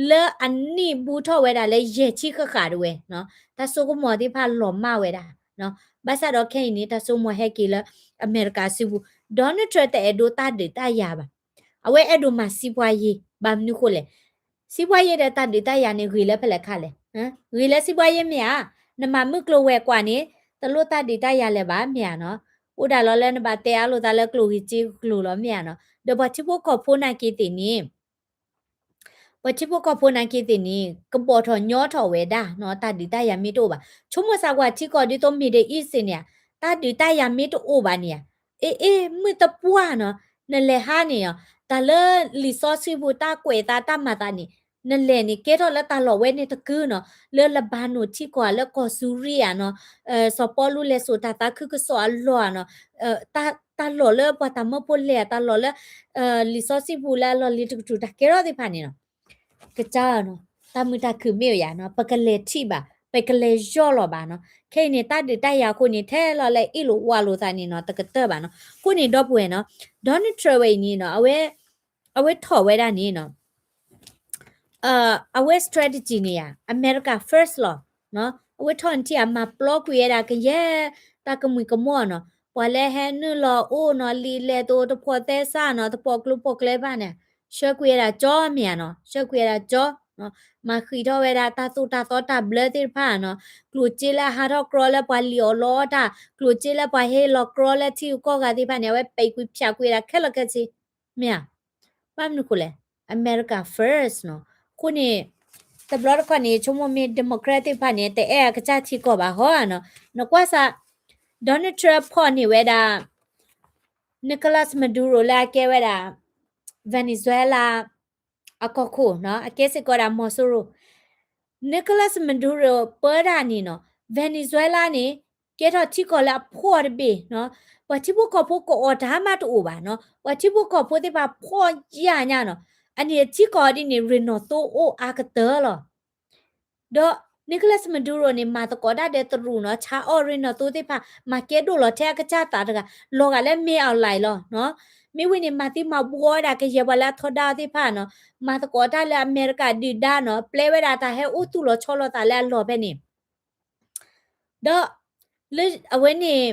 လၢအနံၣ်ဘူးထီၣ်ဝဲဒၣ်လၢယဲၢ်ဆံဃၣ်ဃၣ်တဝဲ, တၢ်စိကမီၤသ့ၣ်တဖၣ်လီၤမၢ်ဝဲဒၣ်, ဘၣ်ဆၣ်ဒီးခဲအံၤန့ၣ် တၢ်စိကမီၤဟဲက့ၤလၢအမဲရကၤအစုပူၤ, Donald Trump တအဲၣ်ဒိးတၢ်ဒုးတၢ်ယၤဘၣ်, အဝဲအဲၣ်ဒိးမၤစံးပှၤယ့ၤ, ဘၣ်မနုၤဃိလဲၣ်, စံးပှၤယ့ၤဒီးတၢ်ဒုးတၢ်ယၤန့ၣ် ဂ့ၤလၢဖဲလဲၣ်ခါလဲၣ်, ဂ့ၤလၢစံးပှၤယ့ၤမ့ၢ်ဧါ, နမၤမုၢ်ကျိၤဝဲၤကွာ်န့ၣ် တလိၣ်တၢ်ဒုးတၢ်ယၤလၢၤဘၣ်မ့ၢ်ဧါနီၤ, အိၣ်ဒၣ်လီၤလၢနဘၣ်တဲအါလိာ်သးလၢကျိၣ်ဂ့ၤစ့ကျိၤလီၤမ့ၢ်ဧါနီၤ, ဒီးပှၤထံဖိကီၢ်ဖိနာ်က့ၤသ့ၣ်န့ၣ် ပှၤထံဖိကီၢ်ဖိနာ်က့ၤသ့ၣ်န့ၣ် ကဘီၣ်ထီၣ်ညီထီၣ်ဝဲဒၣ်နီၤ, တၢ်ဒုးတၢ်ယၤမ့ၢ်တအိၣ်ဘၣ်, ဆိကမိၣ်စးကွၢ်ထံကီၢ်ဒ်သိး Middle East န့ၣ်ဧါ, တၢ်ဒုးတၢ်ယၤမ့ၢ်တအိၣ်ဘၣ်န့ၣ်ဧါ, အ့ အ့ မုၢ်တပှၢ်နီၤ, နလဲၤဟါန့ၣ်အီၤ, တၢ်လၢလံာ်စီဆှံပူၤတၢ်ကွဲးသးတၢ်မၤသးန့ၣ်, နလဲၤန့ၣ် ကဲထီၣ်လၢတၢ်လီၢ်ဝဲန့ၣ်တကုနီၤ, လၢလဘၤနိၣ်ထံကီၢ်ဧါ, လၢကီၢ်စူၤရံယါနီၤ, စီၤပီလူးလဲၤစိာ်တၢ်သးခုကစီၣ်အလီၢ်ဧါနီၤ, တၢ်လီၢ်လၢပှၤတၢ်မၢဖိလဲၤဧါ, တၢ်လီၢ်လၢ လံာ်စီဆှံပူၤလၢအလီၢ်လံၤတကတြူၢ်တၢ်ကဲထီၣ်သ့ၣ်တဖၣ်န့ၣ်နီၤ, ကစၢ်နီၤ, တၢ်မုာ်တၢ်ခုၣ်မ့ၢ်အိၣ်ယၤနီၤ, ပကလဲၤထံၣ်ဘၣ်, ပကလဲၤယီၢ်လီၤဘၣ်နီၤ, ခဲအံၤန့ၣ် တၢ်ဒုးတၢ်ယၤအဃိန့ၣ် ထဲလီၤလၢအ့ၣ်လိာ်ဝးလိာ်သးန့ၣ်နီၤ, တကတၢၢ်ဘၣ်နီၤ, အဃိန့ၣ်ဒီပုၢ်ဝဲၢ်နီၤ, Donald Trump ဝဲအံၤန့ၣ်နီၤ, အဝဲထီၣ်ဝဲဒၣ်န့ၣ်နီၤ အဝဲ strategy န့ၣ်ဧါ, America first လီၤ. အဝဲထီၣ်နထံၣ်အမၤပျီကွံာ်ဝဲဒၣ်ကယဲၢ်တၢ်ကမှံၤကမီၣ်နီၤ, ပှၤလၢဟဲနုာ်လီၤအိၣ်နီၤ, လံာ်လဲၢ်တအိၣ်တဖီၣ်သဲစးနီၤ, တပိာ်ကျိပိာ်ကျဲဘၣ်န့ၣ်, ဆှၢကွံာ်ဝဲဒၣ်ကၠီမ့ၢ်ဧါနီၤ, ဆှၢကွံာ်ဝဲဒၣ်ကၠီ, မၤဃံးထီၣ်ဝဲဒၣ်တၢ်သိၣ်တၢ်သီတၢ်ဘျၢသ့ၣ်တဖၣ်နီၤ, ကျိၣ်စ့လၢအဟးထီၣ်ကြီလၢပှၤလံၣ်အီၣ်လီအီၣ်တၢ်, ကျိၣ်စ့လၢပှၤဟ့ၣ်လီၤကြီလၢထံဂုၤကီၢ်ဂၤသ့ၣ်တဖၣ်န့ၣ် အဝဲပဲာ်ကွံာ်ဖျးကွံာ်ဝဲဒၣ်ခဲလၢာ်ခဲဆ့ မ့ၢ်ဧါ. ဘၣ်မနုၤဃိလဲၣ်, America first နီၤ. အဃိန့ၣ် တဘျီတခီၣ်န့ၣ် ဆိကမိၣ်မ့ၢ် Democrat သ့ၣ်တဖၣ်န့ၣ် တအဲၣ်အကစၢ်ထံကီၢ်ဘၣ်ဟီဧါနီၤ. နကွၢ်စၢ် Donald Trump ဖီၣ်န့ၢ်ဝဲဒၣ် Nicolas Maduro လၢအကဲဝဲဒၣ် Venezuela အကီၢ်ခိၣ်နီၤ, အကဲစ့ၢ်ကီးဒၣ် Maduro, Nicolas Maduro ပၢတၢ်န့ၣ်နီၤ, Venezuela န့ၣ် ကဲထီၣ်ထံကီၢ်လၢအဖှီၣ်တဘ့ၣ်နီၤ, ပှၤထံဖိကီၢ်ဖိကအီၣ်တၢ်မးတအိၣ်ဘၣ်နီၤ, ပှၤထံဖိကီၢ်ဖိသ့ၣ်တဖၣ်ဖှီၣ်ယၢ်ညါနီၤ, အန့ၣ်ထံကီၢ်ဒ်န့ၣ် ရ့ၣ်နီၣ်သိအိၣ်အါကတၢၢ်လီၤ. ဒီး Nicolas Maduro န့ၣ် မၤသကိးတၢ်ဒီးတရူးနီၤ, ဆါအီၣ်ရ့ၣ်နီၣ်သိသ့ၣ်တဖၣ် မၤကဲဒိၣ်လီၤထဲအကစၢ်သးတဂၤ, လီၤဂာ်လၢ မင်းအောင်လှိုင် လီၤ. မ့ၢ်ဝံၤန့ၣ် မၤသံမၤဘှီဝဲဒၣ်ကယဲၢ်ပှၤလၢအထီဒါအီၤသ့ၣ်တဖၣ်နီၤ, မၤသကိးတၢ်လၢအမဲရကၤဒုၣ်ဒါနီၤ, ပျဲဝဲဒၣ်တၢ်ဟဲအိၣ်သူၣ်လီၤဆီလီၤသးလၢအလီၢ်ဖဲန့ၣ် ဒီး လၢအဝဲန့ၣ်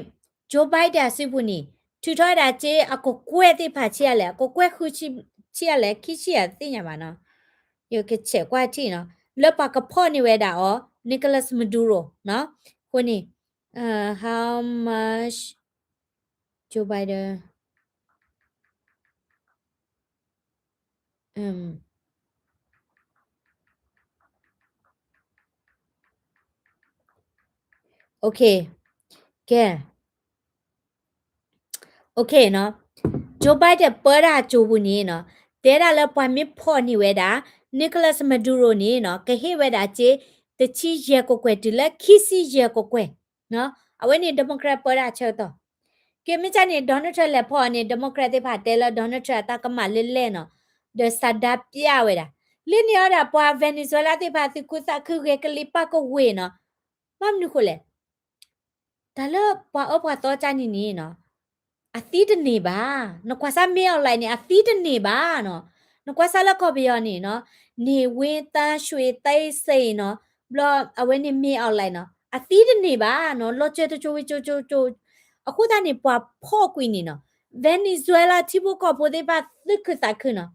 Joe Biden အစုပူၤန့ၣ် ထုးထီၣ်ဝဲဒၣ်စ့အကကွဲၢ်သ့ၣ်တဖၣ်ဆံးအါလဲၣ်, အကကွဲၢ်ဃုဆံးအါလဲၣ်, ခံဆံးအါသ့ၣ်ညါဘၣ်နီၤ, ယကဆဲးကွၢ်ထံၣ်နီၤ, လၢပှၤကဖီၣ်န့ၢ်ဝဲဒၣ်အီၤ Nicolas Maduro နီၤ, အဃိန့ၣ် how much Joe Biden, um, ကဲ Joe Biden ပၢတၢ်အစိၤပူၤန့ၣ်နီၤ, တဲဒၣ်လၢပှၤမ့ၢ်ဖီၣ်န့ၢ်ဝဲဒၣ် Nicolas Maduro န့ၣ်နီၤ ကဟ့ၣ်ဝဲဒၣ်စ့ တဆံယဲၢ်ကကွဲၢ်တုၤလၢခံဆံယဲၢ်ကကွဲၢ်. အဝဲန့ၣ် Democrat ပၢတၢ်ဆၢကတီၢ်. ကဲ မ့ၢ်ကန့ၣ် Donald Trump လဲၤဖီၣ်အီၤန့ၣ် Democrat သ့ၣ်တဖၣ်တဲလၢ Donald Trump အတၢ်ကမၣ်လၢလဲၣ်နီၤ, ဒီးဆန္ဒပြဝဲဒၣ်. လၢန့ၣ်အီၤဒၣ်ပှၤ Venezuela သ့ၣ်တဖၣ် သူၣ်ခုသးခု ဂဲၤကလံၤပာ်ကဝ့ၤနီၤ. ဘၣ်မနုၤဃိလဲၣ် တၢ်လၢပှၤအၢပှၤသီကန့ၣ်န့ၣ်နီၤ, အသံတန့ၢ်ဘၣ်. နကွၢ်စၢ် မင်းအောင်လှိုင် န့ၣ် အသံတန့ၢ်ဘၣ်နီၤ. နကွၢ်စၢ်လၢကီၢ်ပယီၤန့ၣ်နီၤ, နေဝင်းသန်းရွှေ သိန်းစိန်နီၤ, ဘျီအဝဲန့ၣ် မင်းအောင်လှိုင် နီၤ, အသံတန့ၢ်ဘၣ်နီၤ, လီၤစၢၤတကၠိဝံၤကၠိကၠိကၠိ. အဃိသတးန့ၣ် ပှၤဖီၣ်ကွံာ်န့ၣ်နီၤ, Venezuela ထံဖိကီၢ်ဖိသ့ၣ်တဖၣ် သူၣ်ခုသးခုနီၤ.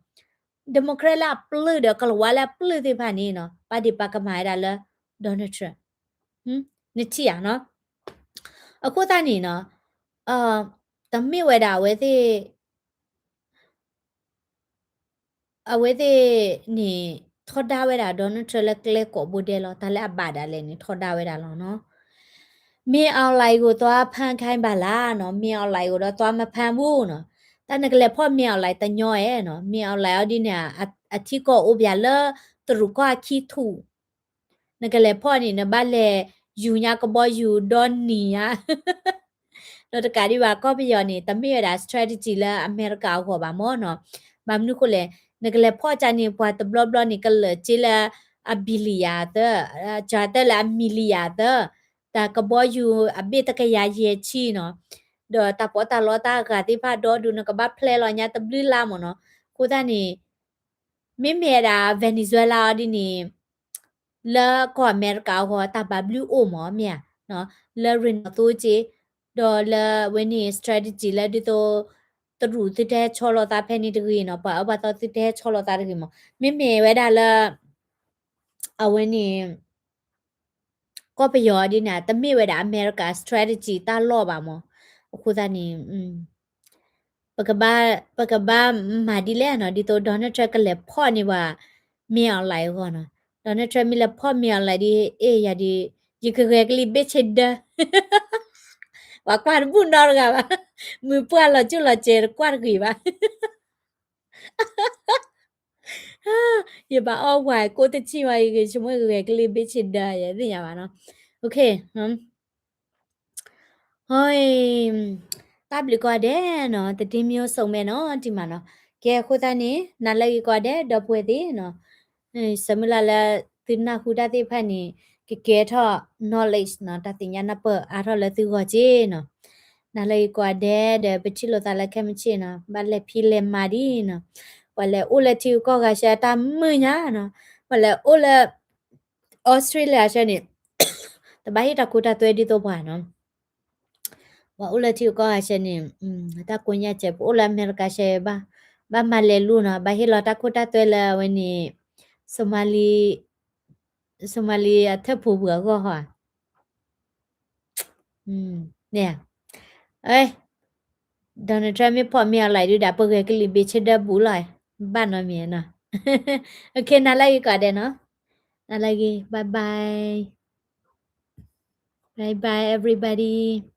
Democrat လၢအပျုၢ်ဒီး ကလၤဝါလၢအပျုၢ်သ့ၣ်တဖၣ်န့ၣ်နီၤ, ပာ်ဒ့ၣ်ပာ်ကမၣ်ဝဲဒၣ်လၢ Donald Trump. နထံၣ်ဧါနီၤ. အဃိသတးန့ၣ်နီၤ, တမ့ၢ်ဝဲဒၣ်အဝဲသ့ၣ် အဝဲသ့ၣ်န့ၣ် ထီဒါဝဲဒၣ် Donald Trump လၢကျဲကိးဘိဒဲးလီၤ. တၢ်လၢအဘၣ်ဒၣ်လဲာ်န့ၣ် ထီဒါဝဲဒၣ်လီၤနီၤ. မင်းအောင်လှိုင် ကို သွားဖမ်းခိုင်းပါလားနီၤ, မင်းအောင်လှိုင် ကိုတော့ သွားမဖမ်းဘူးနီၤ. တၢ်နကလဲၤဖီၣ် မင်းအောင်လှိုင် တညီဧါနီၤ, မင်းအောင်လှိုင် အီၤဒ်န့ၣ် အထံကီၢ်အိၣ်ပၠးလၢတရူးကီၢ်အခံထူၣ် နကလဲၤဖီၣ်န့ၣ် နဘၣ်လဲၤယူၤညါကဘီယူၤဒီနံၤညါ, ဒီးတကးဒံးဘၣ် ကီၢ်ပယီၤန့ၣ် တမ့ၢ်ဝဲဒၣ် strategy လၢအမဲရကၤအဂီၢ်ဘၣ်မၢ်နီၤ. ဘၣ်မနုၤဃိလဲၣ်, နကလဲၤဖီၣ်ကန့ၣ် ပှၤတဘျီဘျီန့ၣ် ကလၢာ်စ့လၢအ billion သၢ, ကၢၤတၢၢ်လၢအ million သၢ, တၢ်ကဘီယူၤအဘ့ၣ်တကယၤယဲၢ်ဆံနီၤ, ဒီးတၢ်ပီးတၢ်လီတၢ်အဂၤသ့ၣ်တဖၣ် ဒီဒူၣ် နကဘၣ်ဖျဲလီၤညါတဘျုးလါမၢ်နီၤ. အဃိသတးန့ၣ် မ့မ့ၢ်ဝဲဒၣ် Venezuela အီၤဒ်န့ၣ် လၢကီၢ်အမဲရကၤအဂီၢ် တၢ်ဘၣ်ဘျုးအိၣ်မၢ်မ့ၢ်ဧါ, လၢရ့ၣ်နီၣ်သိက့, ဒီးလၢအဝဲန့ၣ် strategy လၢဒ်သိး တရူးသုတဟဲဆီလီၤသးဖဲန့ၣ်တဂ့ၤနီၤ, ပှၤအၢပှၤသီသုတဟဲဆီလီၤသးတဂ့ၤမၢ်. မ့မ့ၢ်ဝဲဒၣ်လၢ အဝဲန့ၣ် ကီၢ်ပယီၤဒ်န့ၣ် တမ့ၢ်ဝဲဒၣ်အမဲရကၤ strategy တၢ်လီၢ်ဘၣ်မၢ်. အဃိသတးန့ၣ် ပကဘၣ်မၤဒ်လဲၣ်နီၤ, ဒ်သိး Donald Trump ကလဲၤဖီၣ်န့ၢ်ပှၤ မင်းအောင်လှိုင် အဂီၢ်နီၤ. Donald Trump မ့ၢ်လဲၤဖီၣ် မင်းအောင်လှိုင် ဒ်အ့ၣ်ယၤဒ် ယကဂဲၤကလံၤဘ့ၣ်ဆ့ဒၢ, ပှၤကွၢ်တဘူၣ်နီတဂၤဘၣ်, မုၢ်ပှၢ်လီၤကၠိၣ်လီၤစဲးတကွၢ်တဂ့ၤဘၣ်. ယဘၣ်အီၣ်ဝဲကိးတဆံဝဲ ယကဆိကမိၣ်ဂဲၤကလံၤဘ့ၣ်ဆ့ဒၢ ယသ့ၣ်ညါဘၣ်နီၤ. ဟိ တၢ်ဘျုးကိးဂၤဒဲးနီၤ, သဒ့မ့ၢ်အိၣ်ဆိးမဲနီၤ တံၢ်မးနီၤ. ကဲအဃိသတးန့ၣ် နၤလၢဂ့ၤကိးဂၤဒဲး ဒီပုၢ်ဝဲၢ်သ့ၣ်နီၤ, ဆၢမုၢ်လၢ်လၢသုနၢ်ဟူတၢ်သ့ၣ်တဖၣ်န့ၣ် ကကဲထီၣ် knowledge နီၤ, တၢ်သ့ၣ်ညါနၢ်ပၢၢ်အါထီၣ်လၢသုဂီၢ်က့နီၤ. နၤလၢဂ့ၤကိးဂၤဒဲးဒီး ပထံၣ်လိာ်သးလၢခဲမုၢ်ဆ့ၣ်နီၤ, ဘၣ်လဲၤဖံးလဲၤမၤဒ်နီၤ, ပှၤလဲၤအိၣ်လၢထံဂုၤကီၢ်ဂၤဆၢတၢ်မုာ်ညါနီၤ, ပှၤလဲၤအိၣ်လၢ Australia ဆၢန့ၣ် တဘၣ်ဟ့ၣ်တၢ်ခိတၢ်သွဲဒ်သိးပှၤနီၤ. ပှၤအိၣ်လၢထံဂုၤကီၢ်ဂၤဆၢန့ၣ် တၢ်ကိးညါစဲး, ပအိၣ်လၢအမဲရကၤဆၢ ဘၣ်မၤလဲၤလူၤနီၤ, ဘၣ်ဟ့ၣ်လီၤတၢ်ခိတၢ်သွဲလၢအဝဲန့ၣ် Somali, Somali အထၢၣ်ဖိပှၤအဂီၢ်ဟီဧါ. န့ၣ် Donald Trump မ့ၢ်ဖီၣ် မင်းအောင်လှိုင် ဒုးဒၣ် ပဂဲၤကလံၤဘ့ၣ်ဆ့ဒၢဘူးလီၤ, ဘၣ်နီတမံၤနီၤ. နၤလၢဂ့ၤကိးဂၤဒဲးနီၤ, နၤလၢဂ့ၤ, bye bye, bye bye everybody.